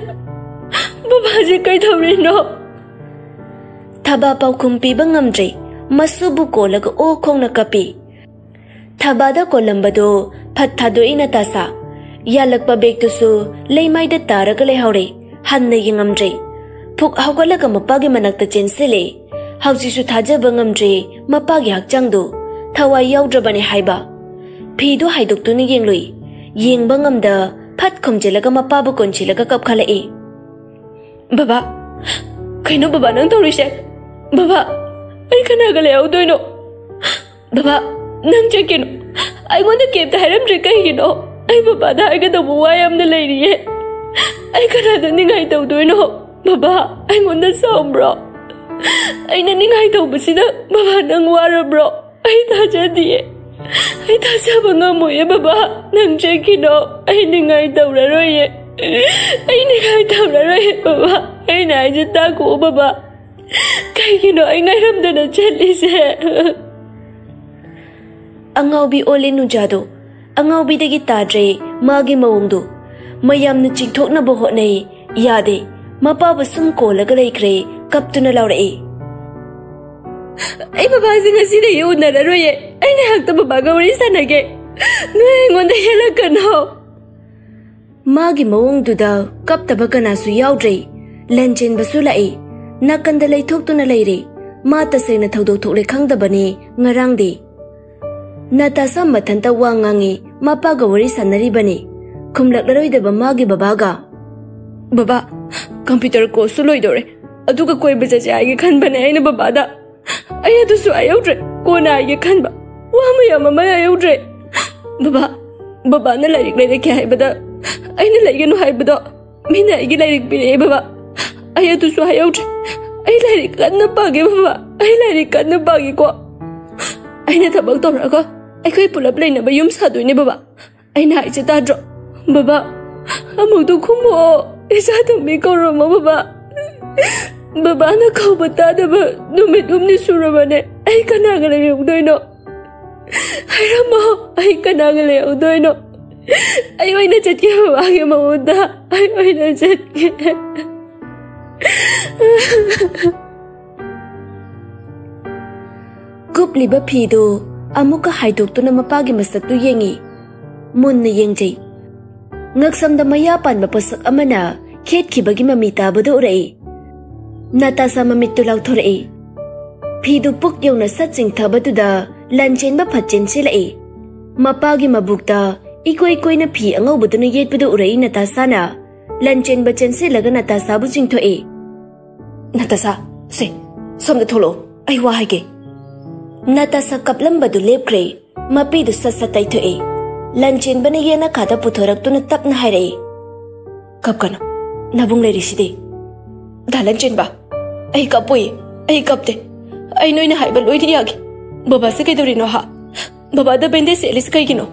ꯕꯕꯥꯁꯦ ꯀꯩꯗꯧꯔꯤꯅꯣ?" ꯊꯕꯥ ꯄꯥꯎꯈꯨꯝ ꯄꯤꯕ ꯉꯝꯗ꯭ꯔꯦ꯫ ꯃꯁꯨꯕꯨ ꯀꯣꯜꯂꯒ ꯑꯣ ꯈꯣꯡꯅ ꯀꯞꯄꯤ꯫ ꯊꯕꯥꯗ ꯀꯣꯜꯂꯝꯕꯗꯨ ꯐꯠ ꯊꯥꯗꯣꯛꯏ ꯅꯇꯥꯁꯥ꯫ ꯌꯥꯜꯂꯛꯄ ꯕꯦꯒꯇꯨꯁꯨ ꯂꯩꯃꯥꯏꯗ ꯇꯥꯔꯒ ꯂꯩꯍꯧꯔꯦ꯫ ꯍꯟꯅ ꯌꯦꯡꯉꯝꯗ꯭ꯔꯦ꯫ ꯐꯨꯛ ꯍꯧꯒꯠꯂꯒ ꯃꯄꯥꯒꯤ ꯃꯅꯥꯛꯇ ꯆꯦꯟꯁꯤꯜꯂꯦ꯫ ꯍꯧꯖꯤꯛꯁꯨ ꯊꯥꯖꯕ ꯉꯝꯗ꯭ꯔꯦ ꯃꯄꯥꯒꯤ ꯍꯛꯆꯥꯡꯗꯨ꯫ ꯊꯋꯥꯏ ꯌꯥꯎꯗ꯭ꯔꯕꯅꯦ ꯍꯥꯏꯕ꯫ ꯐꯤꯗꯨ ꯍꯥꯏꯗꯣꯛꯇꯨꯅ ꯌꯦꯡꯂꯨꯏ꯫ ꯌꯦꯡꯕ ꯉꯝꯗ ꯐꯠ ꯈꯨꯝꯖꯤꯜꯂꯒ ꯃꯄꯥꯕꯨ ꯀꯣꯟꯁꯤꯜꯂꯒ ꯀꯞꯈꯠꯂꯛꯏ꯫ "ꯕꯕꯥ, ꯀꯩꯅꯣ ꯕꯕꯥ ꯅꯪ ꯇꯧꯔꯤꯁꯦ? ꯕꯕꯥ, ꯑꯩ ꯀꯅꯥꯒ ꯂꯩꯍꯧꯗꯣꯏꯅꯣ? ꯕꯕꯥ, ꯅꯪ ꯆꯠꯀꯅꯨ꯫ ꯑꯩꯉꯣꯟꯗ ꯀꯩꯝꯇ ꯍꯥꯏꯔꯝꯗ꯭ꯔꯤ ꯀꯩꯒꯤꯅꯣ? ꯑꯩ ꯕꯕꯥꯗ ꯍꯥꯏꯒꯗꯧꯕ ꯋꯥ ꯌꯥꯝꯅ ꯂꯩꯔꯤꯌꯦ꯫ ꯑꯩ ꯀꯅꯥꯗ ꯅꯤꯡꯉꯥꯏ ꯇꯧꯗꯣꯏꯅꯣ? ꯕꯕꯥ, ꯑꯩꯉꯣꯟꯗ ꯁꯥꯎꯕ꯭ꯔꯣ?" ꯑꯩꯅ ꯅꯤꯡꯉꯥꯏ ꯇꯧꯕꯁꯤꯗ ꯕꯕꯥ ꯅꯪ ꯋꯥꯔꯕ꯭ꯔꯣ? ꯑꯩ ꯊꯥꯖꯗꯤꯌꯦ꯫ ꯑꯩ ꯊꯥꯖꯕ ꯉꯝꯃꯣꯏꯌꯦ ꯕꯕꯥ꯫ ꯅꯪ ꯆꯠꯈꯤꯅꯣ꯫ ꯑꯩ ꯅꯤꯡꯉꯥꯏ ꯇꯧꯔꯔꯣꯏꯌꯦ꯫ ꯑꯩ ꯅꯤꯡꯉꯥꯏ ꯇꯧꯔꯔꯣꯏꯌꯦ ꯕꯕꯥ꯫ ꯑꯩꯅ ꯍꯥꯏꯁꯦ ꯇꯥꯈꯣ ꯕꯕꯥ꯫ ꯀꯩꯒꯤꯅꯣ ꯑꯩ ꯉꯥꯏꯔꯝꯗꯅ ꯆꯠꯂꯤꯁꯦ? ꯑꯉꯥꯎꯕꯤ ꯑꯣꯜꯂꯦ ꯅꯨꯖꯥꯗꯣ꯫ ꯑꯉꯥꯎꯕꯤꯗꯒꯤ ꯇꯥꯗ꯭ꯔꯦ ꯃꯥꯒꯤ ꯃꯑꯣꯡꯗꯣ꯫ ꯃꯌꯥꯝꯅ ꯆꯤꯡꯊꯣꯛꯅꯕ ꯍꯣꯠꯅꯩ, ꯌꯥꯗꯦ꯫ ꯃꯄꯥꯕꯨ ꯁꯨꯝ ꯀꯣꯜꯂꯒ ꯂꯩꯈ꯭ꯔꯦ, ꯀꯞꯇꯨꯅ ꯂꯥꯎꯔꯛꯏ꯫ "ꯑꯩ ꯕꯕꯥꯁꯦ ꯉꯁꯤꯗꯒꯤ ꯎꯅꯔꯔꯣꯏꯌꯦ꯫ ꯑꯩ ꯉꯥꯏꯍꯥꯛꯇ ꯕꯕꯥꯒ ꯋꯥꯔꯤ ꯁꯥꯟꯅꯒꯦ꯫ ꯅꯣꯏ ꯑꯩꯉꯣꯟꯗ ꯌꯦꯜꯂꯛꯀꯅꯣ꯫" ꯃꯥꯒꯤ ꯃꯑꯣꯡꯗꯨꯗ ꯀꯞꯇꯕ ꯀꯅꯥꯁꯨ ꯌꯥꯎꯗ꯭ꯔꯦ꯫ ꯂꯟꯆꯦꯟꯕꯁꯨ ꯂꯥꯛꯏ꯫ ꯅꯥꯀꯟꯗ ꯂꯩꯊꯣꯛꯇꯨꯅ ꯂꯩꯔꯦ꯫ ꯃꯥ ꯇꯁꯦꯡꯅ ꯊꯧꯗꯣꯛ ꯊꯣꯛꯂꯦ ꯈꯪꯗꯕꯅꯤ ꯉꯔꯥꯡꯗꯤ꯫ ꯅꯥꯇꯥꯁꯥ ꯃꯊꯟꯇ ꯋꯥ ꯉꯥꯡꯉꯤ, ꯃꯄꯥꯒ ꯋꯥꯔꯤ ꯁꯥꯟꯅꯔꯤꯕꯅꯤ꯫ ꯈꯨꯝꯂꯛꯂꯔꯣꯏꯗꯕ ꯃꯥꯒꯤ ꯕꯕꯥꯒ꯫ "ꯕꯕꯥ, ꯀꯝꯄ꯭ꯌꯨꯇꯔ ꯀꯣꯔꯁꯁꯨ ꯂꯣꯏꯗꯧꯔꯦ, ꯑꯗꯨꯒ ꯀꯣꯏꯕ ꯆꯠꯁꯦ ꯍꯥꯏꯒꯦ ꯈꯟꯕꯅꯦ ꯑꯩꯅ ꯕꯕꯥꯗ꯫ ꯑꯩ ꯑꯗꯨꯁꯨ ꯍꯥꯏꯍꯧꯗ꯭ꯔꯦ, ꯀꯣꯟꯅ ꯍꯥꯏꯒꯦ ꯈꯟꯕ꯫ ꯋꯥ ꯃꯌꯥꯝ ꯑꯃ ꯍꯥꯏꯍꯧꯗ꯭ꯔꯦ꯫ ꯕꯕꯥ, ꯕꯕꯥꯅ ꯂꯥꯏꯔꯤꯛ ꯂꯩꯔꯛꯀꯦ ꯍꯥꯏꯕꯗ ꯑꯩꯅ ꯂꯩꯒꯅꯨ ꯍꯥꯏꯕꯗꯣ ꯃꯤꯅ ꯑꯩꯒꯤ ꯂꯥꯏꯔꯤꯛ ꯄꯤꯔꯛꯑꯦ ꯕꯕꯥ꯫ ꯑꯩ ꯑꯗꯨꯁꯨ ꯍꯥꯏꯍꯧꯗ꯭ꯔꯦ꯫ ꯑꯩ ꯂꯥꯏꯔꯤꯛ ꯀꯟꯅ ꯄꯥꯒꯦ ꯕꯕꯥ, ꯑꯩ ꯂꯥꯏꯔꯤꯛ ꯀꯟꯅ ꯄꯥꯒꯦꯀꯣ꯫ ꯑꯩꯅ ꯊꯕꯛ ꯇꯧꯔꯒ ꯑꯩꯈꯣꯏ ꯄꯨꯂꯞ ꯂꯩꯅꯕ ꯌꯨꯝ ꯁꯥꯗꯣꯏꯅꯦ ꯕꯕꯥ꯫ ꯑꯩꯅ ꯍꯥꯏꯁꯦ ꯇꯥꯗ꯭ꯔꯣ? ꯕꯕꯥ, ꯑꯃꯨꯛꯇ ꯈꯨꯝꯃꯛꯑꯣ꯫ ꯏꯆꯥ ꯇꯣꯝꯕꯤ ꯀꯧꯔꯝꯃꯣ ꯕꯕꯥ꯫ ꯕꯕꯥꯅ ꯀꯧꯕ ꯇꯥꯗꯕ ꯅꯨꯃꯤꯠ ꯍꯨꯝꯅꯤ ꯁꯨꯔꯕꯅꯦ꯫ ꯑꯩ ꯀꯅꯥꯒ ꯂꯩꯍꯧꯗꯣꯏꯅꯣ? ꯍꯥꯏꯔꯝꯃꯣ, ꯑꯩ ꯀꯅꯥꯒ ꯂꯩꯍꯧꯗꯣꯏꯅꯣ? ꯑꯩ ꯑꯣꯏꯅ ꯆꯠꯀꯦ ꯕꯕꯥꯒꯤ ꯃꯍꯨꯠꯇ꯫ ꯑꯩ ꯑꯣꯏꯅ ꯆꯠꯀꯦ꯫ ꯀꯨꯞꯂꯤꯕ ꯐꯤꯗꯨ ꯑꯃꯨꯛꯀ ꯍꯥꯏꯗꯣꯛꯇꯨꯅ ꯃꯄꯥꯒꯤ ꯃꯁꯛꯇꯨ ꯌꯦꯡꯉꯤ꯫ ꯃꯨꯟꯅ ꯌꯦꯡꯖꯩ꯫ ꯉꯛꯁꯝꯗ ꯃꯌꯥ ꯄꯥꯟꯕ ꯄꯣꯠꯁꯛ ꯑꯃꯅ ꯈꯦꯠꯈꯤꯕꯒꯤ ꯃꯃꯤ ꯇꯥꯕꯗꯨ ꯎꯔꯛꯏ꯫ ꯅꯥꯇꯥꯁꯥ ꯃꯃꯤꯠꯇꯨ ꯂꯥꯎꯊꯣꯔꯛꯏ꯫ ꯐꯤꯗꯨ ꯄꯨꯛ ꯌꯧꯅ ꯁꯠ ꯆꯤꯡꯊꯕꯗꯨꯗ ꯂꯟꯆꯦꯟꯕ ꯐꯠ ꯆꯦꯟꯁꯤꯜꯂꯛꯏ꯫ ꯃꯄꯥꯒꯤ ꯃꯕꯨꯛꯇ ꯏꯀꯣꯏ ꯀꯣꯏꯅ ꯐꯤ ꯑꯉꯧꯕꯗꯨꯅ ꯌꯦꯠꯄꯗꯨ ꯎꯔꯛꯏ ꯅꯥꯇꯥꯁꯥꯅ꯫ ꯂꯟꯆꯦꯟꯕ ꯆꯦꯟꯁꯤꯜꯂꯒ ꯅꯥꯇꯥꯁꯥꯕꯨ ꯆꯤꯡꯊꯣꯛꯏ꯫ "ꯅꯥꯇꯥꯁꯥ, ꯁꯦ, ꯁꯣꯝꯗ ꯊꯣꯛꯂꯛꯑꯣ, ꯑꯩ ꯋꯥ ꯍꯥꯏꯒꯦ꯫" ꯅꯥꯇꯥꯁꯥ ꯀꯞꯂꯝꯕꯗꯨ ꯂꯦꯞꯈ꯭ꯔꯦ꯫ ꯃꯄꯤꯗꯨ ꯁꯠ ꯁꯠ ꯇꯩꯊꯣꯛꯏ꯫ ꯂꯟꯆꯦꯟꯕꯅ ꯌꯦꯅꯈꯥꯗ ꯄꯨꯊꯣꯔꯛꯇꯨꯅ ꯇꯞꯅ ꯍꯥꯏꯔꯛꯏ꯫ "ꯀꯞꯀꯅꯨ, ꯅꯕꯨꯡ ꯂꯩꯔꯤꯁꯤꯗꯤ꯫" "ꯗꯥ ꯂꯟꯆꯦꯟꯕ, ꯑꯩ ꯀꯞꯄꯣꯏ꯫ ꯑꯩ ꯀꯞꯇꯦ꯫ ꯑꯩ ꯅꯣꯏꯅ ꯍꯥꯏꯕ ꯂꯣꯏꯅ ꯌꯥꯒꯦ꯫ ꯕꯕꯥꯁꯦ ꯀꯩꯗꯧꯔꯤꯅꯣ ꯍꯥ? ꯕꯕꯥꯗ ꯕꯦꯟꯗꯦꯖ ꯁꯦꯠꯂꯤꯁꯦ ꯀꯩꯒꯤꯅꯣ?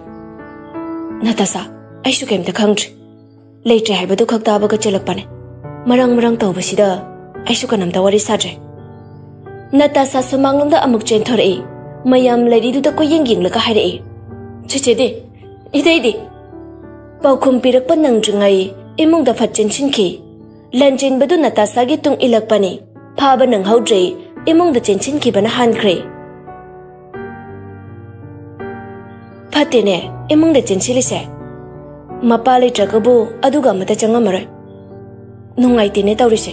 ꯅꯇꯥꯁꯥ, ꯑꯩꯁꯨ ꯀꯩꯝꯇ ꯈꯪꯗ꯭ꯔꯤ꯫ ꯂꯩꯇ꯭ꯔꯦ ꯍꯥꯏꯕꯗꯨ ꯈꯛ ꯇꯥꯕꯒ ꯆꯦꯜꯂꯛꯄꯅꯦ꯫ ꯃꯔꯪ ꯃꯔꯪ ꯇꯧꯕꯁꯤꯗ ꯑꯩꯁꯨ ꯀꯅꯥꯝꯇ ꯋꯥꯔꯤ ꯁꯥꯗ꯭ꯔꯦ꯫ ꯅꯇꯥꯁꯥ ꯁꯨꯃꯥꯡꯂꯣꯝꯗ ꯑꯃꯨꯛ ꯆꯦꯟꯊꯣꯔꯛꯏ꯫ ꯃꯌꯥꯝ ꯂꯩꯔꯤꯗꯨꯗ ꯀꯣꯏꯌꯦꯡ ꯌꯦꯡꯂꯒ ꯍꯥꯏꯔꯛꯏ, "ꯆꯦꯆꯦꯗꯤ? ꯏꯇꯩꯗꯤ?" ꯄꯥꯎꯈꯨꯝ ꯄꯤꯔꯛꯄ ꯅꯪꯗ꯭ꯔꯤꯉꯩ ꯏꯃꯨꯡꯗ ꯐꯠ ꯆꯦꯟꯁꯤꯟꯈꯤ꯫ ꯂꯟꯆꯦꯟꯕꯗꯨ ꯅꯇꯥꯁꯥꯒꯤ ꯇꯨꯡ ꯏꯜꯂꯛꯄꯅꯤ꯫ ꯐꯥꯕ ꯅꯪꯍꯧꯗ꯭ꯔꯦ꯫ ꯏꯃꯨꯡꯗ ꯆꯦꯟꯁꯤꯟꯈꯤꯕꯅ ꯍꯥꯟꯈ꯭ꯔꯦ꯫ "ꯐꯠꯇꯦꯅꯦ, ꯏꯃꯨꯡꯗ ꯆꯦꯟꯁꯤꯜꯂꯤꯁꯦ꯫ ꯃꯄꯥ ꯂꯩꯇ꯭ꯔꯒꯕꯨ ꯑꯗꯨꯒ ꯑꯃꯠꯇ ꯆꯪꯉꯝꯃꯔꯣꯏ꯫ ꯅꯨꯡꯉꯥꯏꯇꯦꯅꯦ ꯇꯧꯔꯤꯁꯦ꯫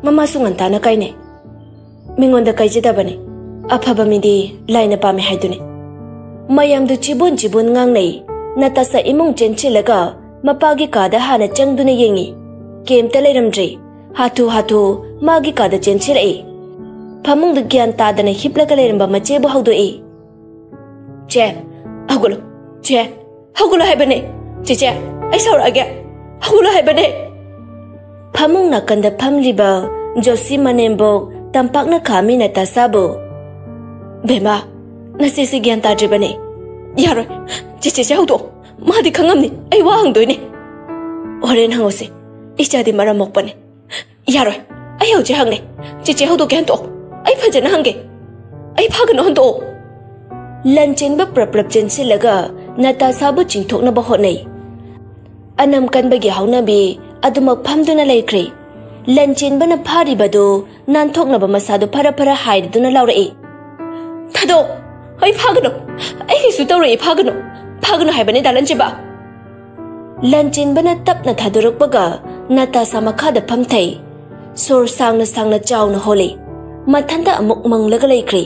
ꯃꯃꯥꯁꯨ ꯉꯟꯇꯥꯅ ꯀꯥꯏꯅꯩ꯫ ꯃꯤꯉꯣꯟꯗ ꯀꯥꯏꯖꯗꯕꯅꯤ꯫ ꯑꯐꯕ ꯃꯤꯗꯤ ꯂꯥꯏꯅ ꯄꯥꯝꯃꯤ ꯍꯥꯏꯗꯨꯅꯤ꯫" ꯃꯌꯥꯝꯗꯨ ꯆꯤꯕꯣꯟ ꯆꯤꯕꯣꯟ ꯉꯥꯡꯅꯩ꯫ ꯅꯇꯥꯁꯥ ꯏꯃꯨꯡ ꯆꯦꯟꯁꯤꯜꯂꯒ ꯃꯄꯥꯒꯤ ꯀꯥꯗ ꯍꯥꯟꯅ ꯆꯪꯗꯨꯅ ꯌꯦꯡꯉꯤ꯫ ꯀꯩꯝꯇ ꯂꯩꯔꯝꯗ꯭ꯔꯦ꯫ ꯍꯥꯊꯨ ꯍꯥꯊꯨ ꯃꯥꯒꯤ ꯀꯥꯗ ꯆꯦꯟꯁꯤꯜꯂꯛꯏ꯫ ꯐꯃꯨꯡꯗ ꯒ꯭ꯌꯥꯟ ꯇꯥꯗꯅ ꯍꯤꯞꯂꯒ ꯂꯩꯔꯝꯕ ꯃꯆꯦꯕꯨ ꯍꯧꯗꯣꯛꯏ꯫ "ꯆꯦ, ꯍꯧꯒꯠꯂꯣ꯫ ꯆꯦ, ꯍꯧꯒꯠꯂꯣ ꯍꯥꯏꯕꯅꯦ꯫ ꯆꯦꯆꯦ, ꯑꯩ ꯁꯥꯎꯔꯛꯑꯒꯦ꯫ ꯍꯧꯒꯠꯂꯣ ꯍꯥꯏꯕꯅꯦ!" ꯐꯃꯨꯡ ꯅꯥꯀꯟꯗ ꯐꯝꯂꯤꯕ ꯖꯣꯁꯤ ꯃꯅꯦꯝꯕꯣꯛ ꯇꯝꯄꯥꯛꯅ ꯈꯥꯝꯃꯤ ꯅꯇꯥꯁꯥꯕꯨ꯫ "ꯕꯦꯝꯃ, ꯅꯆꯦꯁꯤ ꯒ꯭ꯌꯥꯟ ꯇꯥꯗ꯭ꯔꯤꯕꯅꯦ꯫ ꯌꯥꯔꯣꯏ꯫ ꯆꯦꯆꯦꯁꯦ ꯍꯧꯗꯣꯛꯑꯣ꯫ ꯃꯥꯗꯤ ꯈꯪꯉꯝꯅꯤ꯫ ꯑꯩ ꯋꯥ ꯍꯪꯗꯣꯏꯅꯦ꯫" "ꯍꯣꯔꯦꯟ ꯍꯪꯉꯨꯁꯦ꯫ ꯏꯆꯥꯗꯤ ꯃꯔꯝ ꯃꯣꯛꯄꯅꯦ꯫" "ꯌꯥꯔꯣꯏ꯫ ꯑꯩ ꯍꯧꯖꯤꯛ ꯍꯪꯂꯦ꯫ ꯆꯦꯆꯦ ꯍꯧꯗꯣꯛꯀꯦ ꯍꯟꯗꯣꯛꯑꯣ꯫ ꯑꯩ ꯐꯖꯅ ꯍꯪꯒꯦ꯫ ꯑꯩ ꯐꯥꯒꯅꯨ ꯍꯟꯗꯣꯛꯑꯣ꯫" ꯂꯟꯆꯦꯟꯕ ꯄ꯭ꯔꯞ ꯄ꯭ꯔꯞ ꯆꯦꯟꯁꯤꯜꯂꯒ ꯅꯇꯥꯁꯥꯕꯨ ꯆꯤꯡꯊꯣꯛꯅꯕ ꯍꯣꯠꯅꯩ꯫ ꯑꯅꯝ ꯀꯟꯕꯒꯤ ꯍꯧꯅꯕꯤ ꯑꯗꯨꯃꯛ ꯐꯝꯗꯨꯅ ꯂꯩꯈ꯭ꯔꯦ꯫ ꯂꯟꯆꯦꯟꯕꯅ ꯐꯥꯔꯤꯕꯗꯨ ꯅꯥꯟꯊꯣꯛꯅꯕ ꯃꯁꯥꯗꯨ ꯐꯔ ꯐꯔ ꯍꯥꯏꯔꯗꯨꯅ ꯂꯥꯎꯔꯛꯏ꯫ "ꯊꯥꯗꯣꯛ! ꯑꯩ ꯐꯥꯒꯅꯨ! ꯑꯩ ꯀꯩꯁꯨ ꯇꯧꯔꯣꯏ, ꯐꯥꯒꯅꯨ! ꯐꯥꯒꯅꯨ ꯍꯥꯏꯕꯅꯦ, ꯗꯥ ꯂꯟꯆꯦꯟꯕ!" ꯂꯟꯆꯦꯟꯕꯅ ꯇꯞꯅ ꯊꯥꯗꯣꯔꯛꯄꯒ ꯅꯇꯥꯁꯥ ꯃꯈꯥꯗ ꯐꯝꯊꯩ꯫ ꯁꯣꯔ ꯁꯥꯡꯅ ꯁꯥꯡꯅ ꯆꯥꯎꯅ ꯍꯣꯜꯂꯤ꯫ ꯃꯊꯟꯇ ꯑꯃꯨꯛ ꯃꯪꯂꯒ ꯂꯩꯈ꯭ꯔꯦ꯫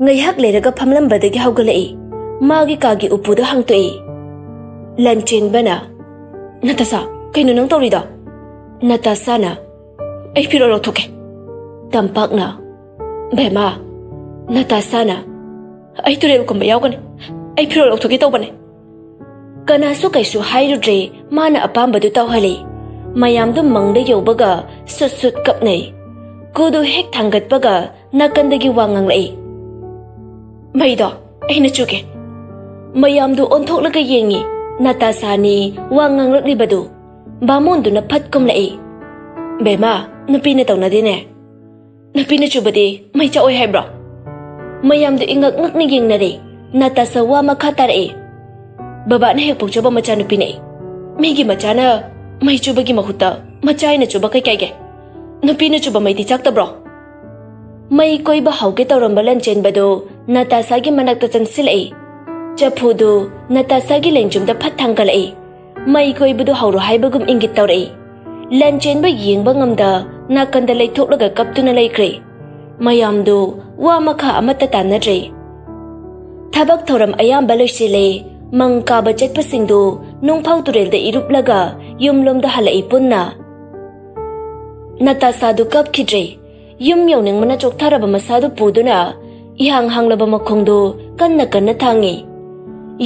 ꯉꯥꯏꯍꯥꯛ ꯂꯩꯔꯒ ꯐꯝꯂꯝꯕꯗꯒꯤ ꯍꯧꯒꯠꯂꯛꯏ꯫ ꯃꯥꯒꯤ ꯀꯥꯒꯤ ꯎꯄꯨꯗ ꯍꯥꯡꯇꯣꯛꯏ꯫ ꯂꯟꯆꯦꯟꯕꯅ, "ꯅꯇꯥꯁꯥ, ꯀꯩꯅꯣ ꯅꯪ ꯇꯧꯔꯤꯗꯣ?" ꯅꯇꯥꯁꯥꯅ, "ꯑꯩ ꯐꯤꯔꯣꯜ ꯂꯧꯊꯣꯛꯀꯦ꯫" ꯇꯝꯄꯥꯛꯅ, "ꯕꯦꯝꯃ, ꯅꯇꯥꯁꯥꯅ, ꯑꯩ ꯇꯨꯔꯦꯜ ꯀꯨꯝꯕ ꯌꯥꯎꯒꯅꯤ꯫ ꯑꯩ ꯐꯤꯔꯣꯜ ꯂꯧꯊꯣꯛꯀꯦ ꯇꯧꯕꯅꯦ꯫" ꯀꯅꯥꯁꯨ ꯀꯩꯁꯨ ꯍꯥꯏꯔꯨꯗ꯭ꯔꯦ꯫ ꯃꯥꯅ ꯑꯄꯥꯝꯕꯗꯨ ꯇꯧꯍꯜꯂꯤ꯫ ꯃꯌꯥꯝꯗꯨ ꯃꯪꯗ ꯌꯧꯕꯒ ꯁꯨꯠ ꯁꯨꯠ ꯀꯞꯅꯩ꯫ ꯃꯩꯈꯨꯗꯨ ꯍꯦꯛ ꯊꯥꯡꯒꯠꯄꯒ ꯅꯥꯀꯟꯗꯒꯤ ꯋꯥ ꯉꯥꯡꯂꯛꯏ꯫ "ꯃꯩꯗꯣ ꯑꯩꯅ ꯆꯨꯒꯦ꯫" ꯃꯌꯥꯝꯗꯨ ꯑꯣꯟꯊꯣꯛꯂꯒ ꯌꯦꯡꯉꯤ꯫ ꯅꯥꯇꯥꯁꯥꯅꯤ ꯋꯥ ꯉꯥꯡꯂꯛꯂꯤꯕꯗꯨ꯫ ꯕꯥꯃꯣꯟꯗꯨꯅ ꯐꯠ ꯀꯨꯝꯂꯛꯏ꯫ "ꯕꯦꯝꯃ, ꯅꯨꯄꯤꯅ ꯇꯧꯅꯗꯦꯅꯦ꯫ ꯅꯨꯄꯤꯅ ꯆꯨꯕꯗꯤ ꯃꯩ ꯆꯥꯛꯑꯣꯏ ꯍꯥꯏꯕ꯭ꯔꯣ?" ꯃꯌꯥꯝꯗꯨ ꯏꯉꯛ ꯉꯛꯅ ꯌꯦꯡꯅꯔꯦ꯫ ꯅꯥꯇꯥꯁꯥ ꯋꯥ ꯃꯈꯥ ꯇꯥꯔꯛꯏ꯫ "ꯕꯕꯥꯅ ꯍꯦꯛ ꯄꯣꯛꯆꯕ ꯃꯆꯥꯅꯨꯄꯤꯅꯦ꯫ ꯃꯤꯒꯤ ꯃꯆꯥꯅ ꯃꯩ ꯆꯨꯕꯒꯤ ꯃꯍꯨꯠꯇ ꯃꯆꯥ ꯑꯩꯅ ꯆꯨꯕ ꯀꯩ ꯀꯥꯏꯒꯦ? ꯅꯨꯄꯤꯅ ꯆꯨꯕ ꯃꯩꯗꯤ ꯆꯥꯛꯇꯕ꯭ꯔꯣ?" ꯃꯩ ꯀꯣꯏꯕ ꯍꯧꯒꯦ ꯇꯧꯔꯝꯕ ꯂꯟꯆꯦꯟꯕꯗꯨ ꯅꯥꯇꯥꯁꯥꯒꯤ ꯃꯅꯥꯛꯇ ꯆꯪꯁꯤꯜꯂꯛꯏ꯫ ꯆꯐꯨꯗꯨ ꯅꯥꯇꯥꯁꯥꯒꯤ ꯂꯦꯡꯖꯨꯝꯗ ꯐꯠ ꯊꯥꯡꯒꯠꯂꯛꯏ꯫ ꯃꯩ ꯀꯣꯏꯕꯗꯨ ꯍꯧꯔꯣ ꯍꯥꯏꯕꯒꯨꯝ ꯏꯪꯒꯤꯠ ꯇꯧꯔꯛꯏ꯫ ꯂꯟꯆꯦꯟꯕ ꯌꯦꯡꯕ ꯉꯝꯗ ꯅꯥꯀꯟꯗ ꯂꯩꯊꯣꯛꯂꯒ ꯀꯞꯇꯨꯅ ꯂꯩꯈ꯭ꯔꯦ꯫ ꯃꯌꯥꯝꯗꯨ ꯋꯥ ꯃꯈꯥ ꯑꯃꯠꯇ ꯇꯥꯟꯅꯗ꯭ꯔꯦ꯫ ꯊꯕꯛ ꯊꯧꯔꯝ ꯑꯌꯥꯝꯕ ꯂꯣꯏꯁꯤꯜꯂꯦ꯫ ꯃꯪ ꯀꯥꯕ ꯆꯠꯄꯁꯤꯡꯗꯨ ꯅꯨꯡꯐꯧ ꯇꯨꯔꯦꯜꯗ ꯏꯔꯨꯞꯂꯒ ꯌꯨꯝꯂꯣꯝꯗ ꯍꯜꯂꯛꯏ ꯄꯨꯟꯅ꯫ ꯅꯥꯇꯥꯁꯥꯗꯨ ꯀꯞꯈꯤꯗ꯭ꯔꯦ꯫ ꯌꯨꯝ ꯌꯧꯅꯤꯡꯕꯅ ꯆꯣꯛꯊꯔꯕ ꯃꯁꯥꯗꯨ ꯄꯨꯗꯨꯅ ꯏꯍꯥꯡ ꯍꯥꯡꯂꯕ ꯃꯈꯣꯡꯗꯨ ꯀꯟꯅ ꯀꯟꯅ ꯊꯥꯡꯉꯤ꯫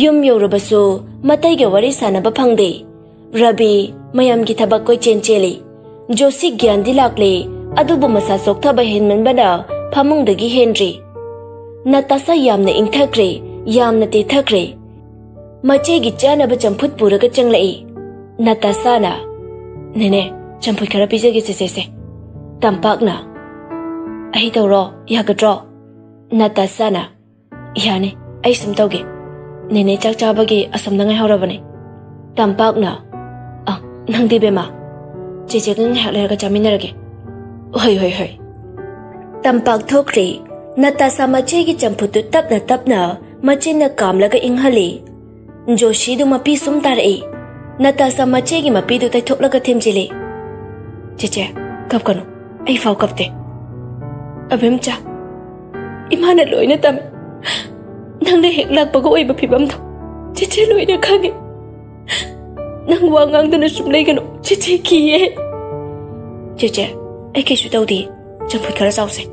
ꯌꯨꯝ ꯌꯧꯔꯕꯁꯨ ꯃꯇꯩꯒ ꯋꯥꯔꯤ ꯁꯥꯟꯅꯕ ꯐꯪꯗꯦ꯫ ꯔꯕꯤ ꯃꯌꯥꯝꯒꯤ ꯊꯕꯛ ꯀꯣꯏꯆꯦꯟ ꯆꯦꯜꯂꯤ꯫ ꯖꯣꯁꯤ ꯒ꯭ꯌꯥꯟꯗꯤ ꯂꯥꯛꯂꯦ, ꯑꯗꯨꯕꯨ ꯃꯁꯥ ꯆꯣꯛꯊꯕ ꯍꯦꯟꯃꯟꯕꯅ ꯐꯃꯨꯡꯗꯒꯤ ꯍꯦꯟꯗ꯭ꯔꯤ꯫ ꯅꯥꯇꯥꯁꯥ ꯌꯥꯝꯅ ꯏꯪꯊꯈ꯭ꯔꯦ, ꯌꯥꯝꯅ ꯇꯦꯊꯈ꯭ꯔꯦ꯫ ꯃꯆꯦꯒꯤ ꯆꯥꯅꯕ ꯆꯝꯐꯨꯠ ꯄꯨꯔꯒ ꯆꯪꯂꯛꯏ꯫ ꯅꯥꯇꯥꯁꯥꯅ, "ꯅꯦꯅꯦ, ꯆꯝꯐꯨꯠ ꯈꯔ ꯄꯤꯖꯒꯦ ꯆꯦꯆꯦꯁꯦ꯫" ꯇꯝꯄꯥꯛꯅ, "ꯑꯩ ꯇꯧꯔꯣ, ꯌꯥꯒꯗ꯭ꯔꯣ?" ꯅꯥꯇꯥꯁꯥꯅ, "ꯌꯥꯅꯤ, ꯑꯩ ꯁꯨꯝ ꯇꯧꯒꯦ꯫ ꯅꯦꯅꯦ ꯆꯥꯛ ꯆꯥꯕꯒꯤ ꯑꯁꯣꯝꯗ ꯉꯥꯏꯍꯧꯔꯕꯅꯦ꯫" ꯇꯝꯄꯥꯛꯅ, "ꯑ, ꯅꯪꯗꯤ ꯕꯦꯝꯃ? ꯆꯦꯆꯦꯒ ꯉꯥꯏꯍꯥꯛ ꯂꯩꯔꯒ ꯆꯥꯃꯤꯟꯅꯔꯒꯦ꯫" "ꯍꯣꯏ, ꯍꯣꯏ, ꯍꯣꯏ꯫" ꯇꯝꯄꯥꯛ ꯊꯣꯛꯈ꯭ꯔꯦ꯫ ꯅꯥꯇꯥꯁꯥ ꯃꯆꯦꯒꯤ ꯆꯝꯐꯨꯠꯇꯨ ꯇꯞꯅ ꯇꯞꯅ ꯃꯆꯤꯟꯅ ꯀꯥꯝꯂꯒ ꯏꯪꯍꯜꯂꯤ꯫ ꯖꯣꯁꯤꯗꯨ ꯃꯄꯤ ꯁꯨꯝ ꯇꯥꯔꯛꯏ꯫ ꯅꯥꯇꯥꯁꯥ ꯃꯆꯦꯒꯤ ꯃꯄꯤꯗꯨ ꯇꯩꯊꯣꯛꯂꯒ ꯊꯦꯝꯖꯤꯜꯂꯤ꯫ "ꯆꯦꯆꯦ, ꯀꯞꯀꯅꯨ꯫ ꯑꯩ ꯐꯥꯎ ꯀꯞꯇꯦ꯫" "ꯑꯕꯦꯝꯆꯥ, ꯏꯃꯥꯅ ꯂꯣꯏꯅ ꯇꯝꯃꯤ꯫ ꯅꯪꯅ ꯍꯦꯛ ꯂꯥꯛꯄꯒ ꯑꯣꯏꯕ ꯐꯤꯕꯝꯗꯣ ꯆꯦꯆꯦ ꯂꯣꯏꯅ ꯈꯪꯉꯤ꯫ ꯅꯪ ꯋꯥ ꯉꯥꯡꯗꯅ ꯁꯨꯝ ꯂꯩꯒꯅꯨ꯫ ꯆꯦꯆꯦ ꯀꯤꯌꯦ꯫" "ꯆꯦꯆꯦ, ꯑꯩ ꯀꯩꯁꯨ ꯇꯧꯗꯦ꯫ ꯆꯝꯐꯨꯠ ꯈꯔ ꯆꯥꯎꯁꯦ꯫"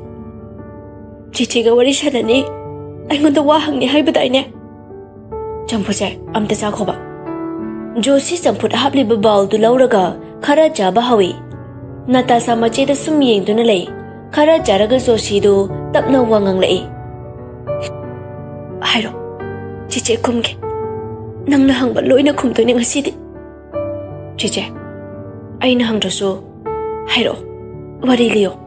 "ꯆꯦꯆꯦꯒ ꯋꯥꯔꯤ ꯁꯥꯟꯅꯅꯤ, ꯑꯩꯉꯣꯟꯗ ꯋꯥ ꯍꯪꯅꯤ ꯍꯥꯏꯕꯗꯥꯏꯅꯦ?" "ꯆꯝꯐꯨꯠꯁꯦ ꯑꯝꯇ ꯆꯥꯈꯣꯕ꯫" ꯖꯣꯁꯤ ꯆꯝꯐꯨꯠ ꯍꯥꯞꯂꯤꯕ ꯕꯥꯎꯜꯗꯨ ꯂꯧꯔꯒ ꯈꯔ ꯆꯥꯕ ꯍꯧꯏ꯫ ꯅꯥꯇꯥꯁꯥ ꯃꯆꯦꯗ ꯁꯨꯝ ꯌꯦꯡꯗꯨꯅ ꯂꯩ꯫ ꯈꯔ ꯆꯥꯔꯒ ꯖꯣꯁꯤꯗꯨ ꯇꯞꯅ ꯋꯥ ꯉꯥꯡꯂꯛꯏ꯫ "ꯍꯥꯏꯔꯣ, ꯆꯦꯆꯦ ꯈꯨꯝꯒꯦ꯫ ꯅꯪꯅ ꯍꯪꯕ ꯂꯣꯏꯅ ꯈꯨꯝꯗꯣꯏꯅꯦ ꯉꯁꯤꯗꯤ꯫ ꯆꯦꯆꯦ, ꯑꯩꯅ ꯍꯪꯗ꯭ꯔꯁꯨ ꯍꯥꯏꯔꯛꯑꯣ, ꯋꯥꯔꯤ ꯂꯤꯌꯣ꯫